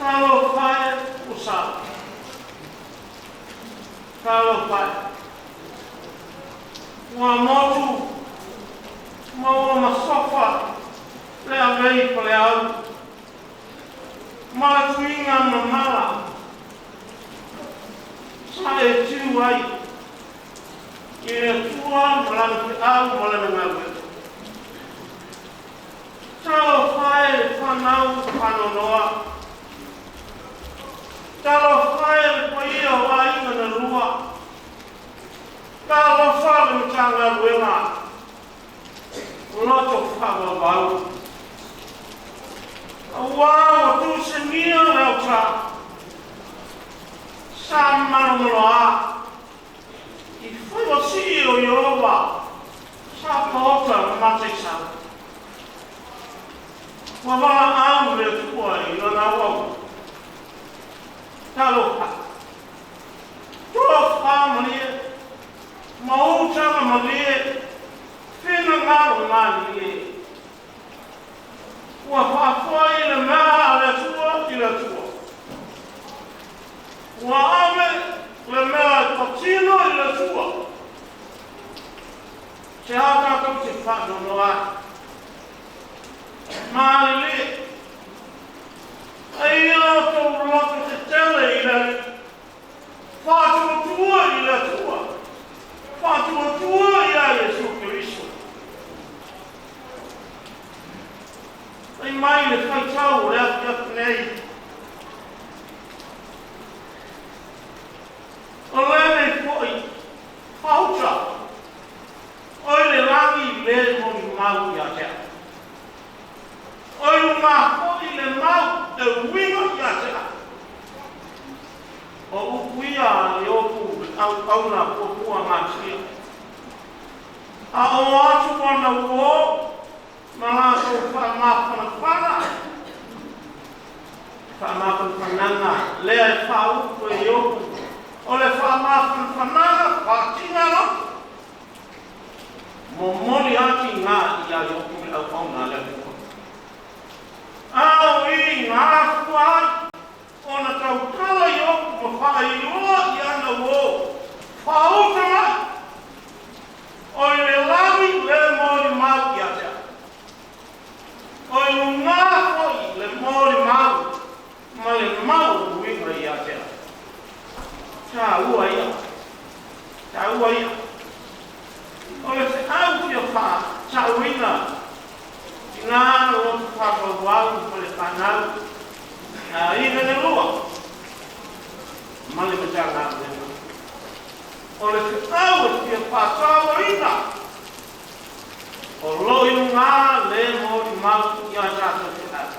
Talofa e ua sa. Talofa e. Ua motu ma ua masofa le avei paleau. Ma le tuiga mamala sa e tiu ai i le Atua ma Lana feau ma Lana galuega. Talofa e le fanau faanoanoa. Talofa e le paia o aiga na lua. Talofa le Matagaluega loto faavauvau. Auā ua tuusegia le autā sa malomaloā i faiva sii o Ieova sa Whakaota ma Mataisau. Ua valaau le Atua i lana auauna. Talofa. Tofamalie, ma utaga malie, finagalo malilie. Ua faafoai le mea a le Atua i le Atua. Ua ave le mea e patino i le Atua. Se a tātou te whaanono ai. Malilie. Ai ia o tō loto te tele i le whātuatua i le Atua. Whātuatua i a Iesu Keriso. Ai mai le whaitau o le afiafi nei. O lenei fo'i fauta o i le lagi le moni mau ia te au. O i lunga fo'i le mau e uiga ia te au. O upu ia i oku au auna puapua ngatia. A o atu ona uo ma latou faamafanafana. Faamafanafanaga lea e faaupu e Iopu. O le faamafanafanaga faatiga loto. Momoli ati ngā i a Iopu le auauna a le Atua. A o i ngā afua ai ona tautala Iopu ma faailoa i ana uo faauta mai. O i le lagi le molimau ia te au. O i luga fo'i le molimau ma le mau o uiga ia te au. Taua ia. Taua ia. O le feau fia faatauina i ngā loto faavauau ma le fanau a aiga le lua ma le Matagaluega. O le feau e fia faatauaina o lo i luga le molimau i a tatou feau.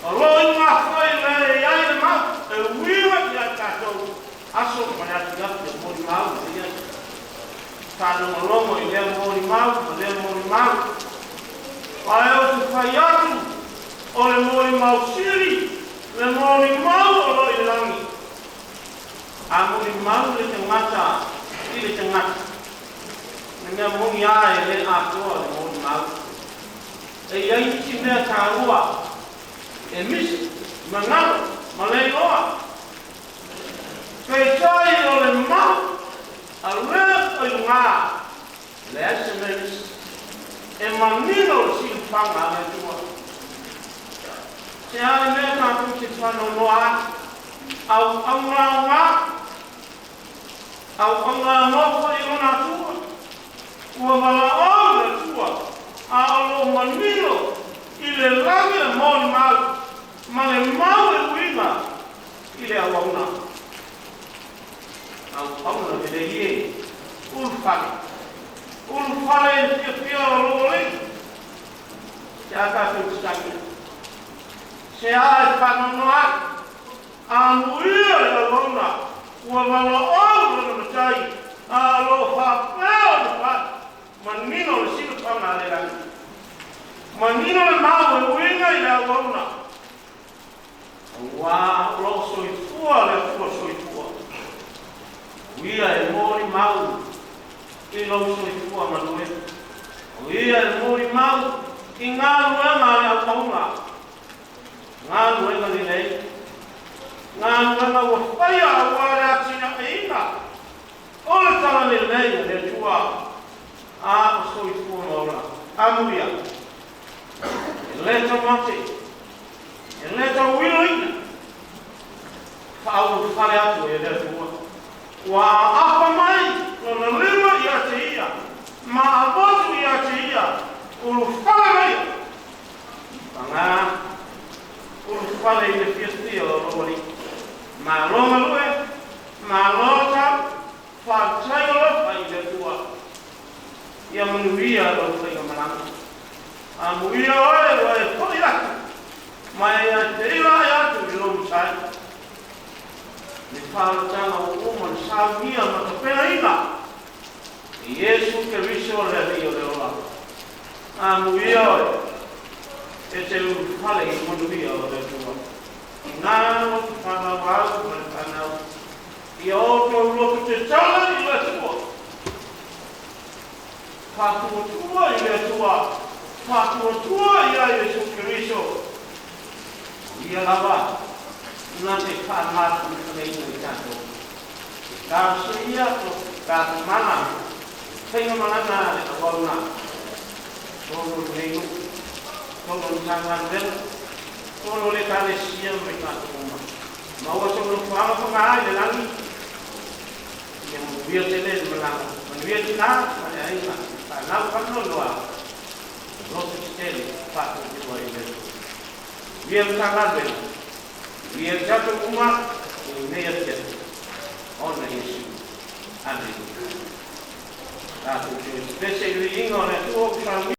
O lo i luga foi le i ai le mau e uiga i a tatou aso ma le afiafi e molimau ma ia faalogologo i lea molimau ma lea molimau. Ae ou te fai atu, o le molimau sili, le molimau o lo i le lagi. A molimau le tagata i le tagata, le mea moni lava e le atoa le molimau. E i ai nisi mea taua e misi, ma galo, ma le iloa. Peitai o le mau a lea o i luga, leai se mea misi. E manino le silafaga a le Atua. Se a le mea tatou te faanoanoa ai, auauna aoga, auauna nofo i lona Atua. Ua valaau le Atua, a o lo o manino i le lagi le molimau ma le mau e uiga i le auauna. Auauna lelei e, ulufale. Ulufale i le fiafia o lou alii. Se a tatou tatagi? Se a e faanoanoa ai? Amuia le auauna ua valaau lona Matai, a o lo o faapea ona fai manino le silafaga a le lagi. Manino le mau e uiga i le auauna, auā o lo o soifua le Atua soifua. O ia e molimau i lou soifua manuia. O ia e molimau i galuega a le auauna, galuega lelei, galuega ua faia auā le atinaeina o le talalelei a le Atua, a o soifua ma ola. Amuia. E le taumate, e le tauiloina, faaulufale atu e le Atua. Ua aapa mai lona lima ia te ia, ma avotu ia te ia, ulufale maia. Pagā, ulufale i le fiafia o lou alii. Malo galue, malo tau, faafetai alofa i le Atua. Ia manuia lau faigamalaga. Amuia oe ua e foi atu, ma e feiloai atu i lou matai. Le faaolataga ua uma ona saunia ma tapenaina I Iesu Keriso le Alii o le ola. Amuia oe, e te ulufale i manuia o le Atua. Ina o te fanau au ma le fanau, ia outou loto tatala i le Atua. Faatuatua i le Atua, faatuatua ia Iesu Keriso. O Ia lava na te faamafanafanaina i tatou. E talosia to tatou mana, faigamalaga a le auauna, totonu o lenei nuu, totonu o le Matagaluega, totonu o le Ekalesia ma i tatou uma. Maua sou nofoaga faga i le lagi, ia manuia tele le malaga, manuia tina ma le aiga, fanau faanoanoa, loto tetele faatuatua i le Atua. Manuia le Matagaluega, manuia i tatou uma i lenei afiafi, ona Iesu. Amene. Tatou te pepese i le viiga o le Atua ua saunia.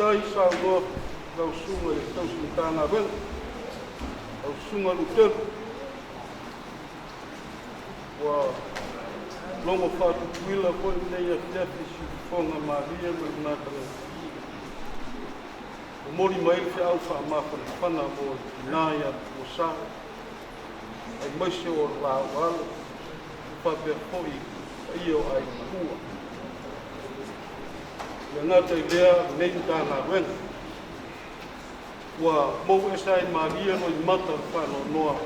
Faafetai saunoa lau susuga i le tausi Matagaluega, lau susuga Lutelu, ua logo faatutuila foi lenei afiafi i siufofoga malie ma le matagofie. Momoli mai le feau faamafanafana mo le tina ia Tupuasa, aemaise o le laau alo, faapea foi paia o aiga matua. Le gata i lea lenei Matagaluega, ua mou ese ai malie loimata o le faanoanoa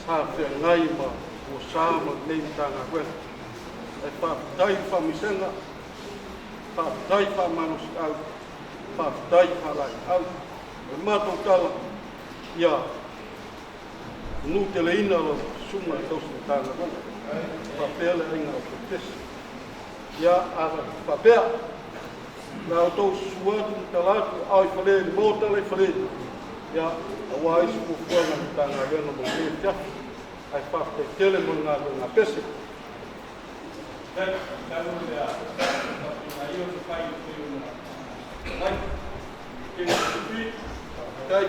sa feagai ma Tupuasa ma lenei Matagaluega. Ae faafetai i faamaisega, faafetai faamalosiau, faafetai faalaeiau. O le matou tala, ia manuteleina lau susuga i le tausi Matagaluega, faapea le aiga Petesi. Ia, a faapea, la outou susu atu ma tala atu ao i fale i le maota la i fale, ia, aua isi fuafuaga a le Matagaluega mo lenei afiafi. Ae faafetai tele mo le galuega a Pese. Faafetai.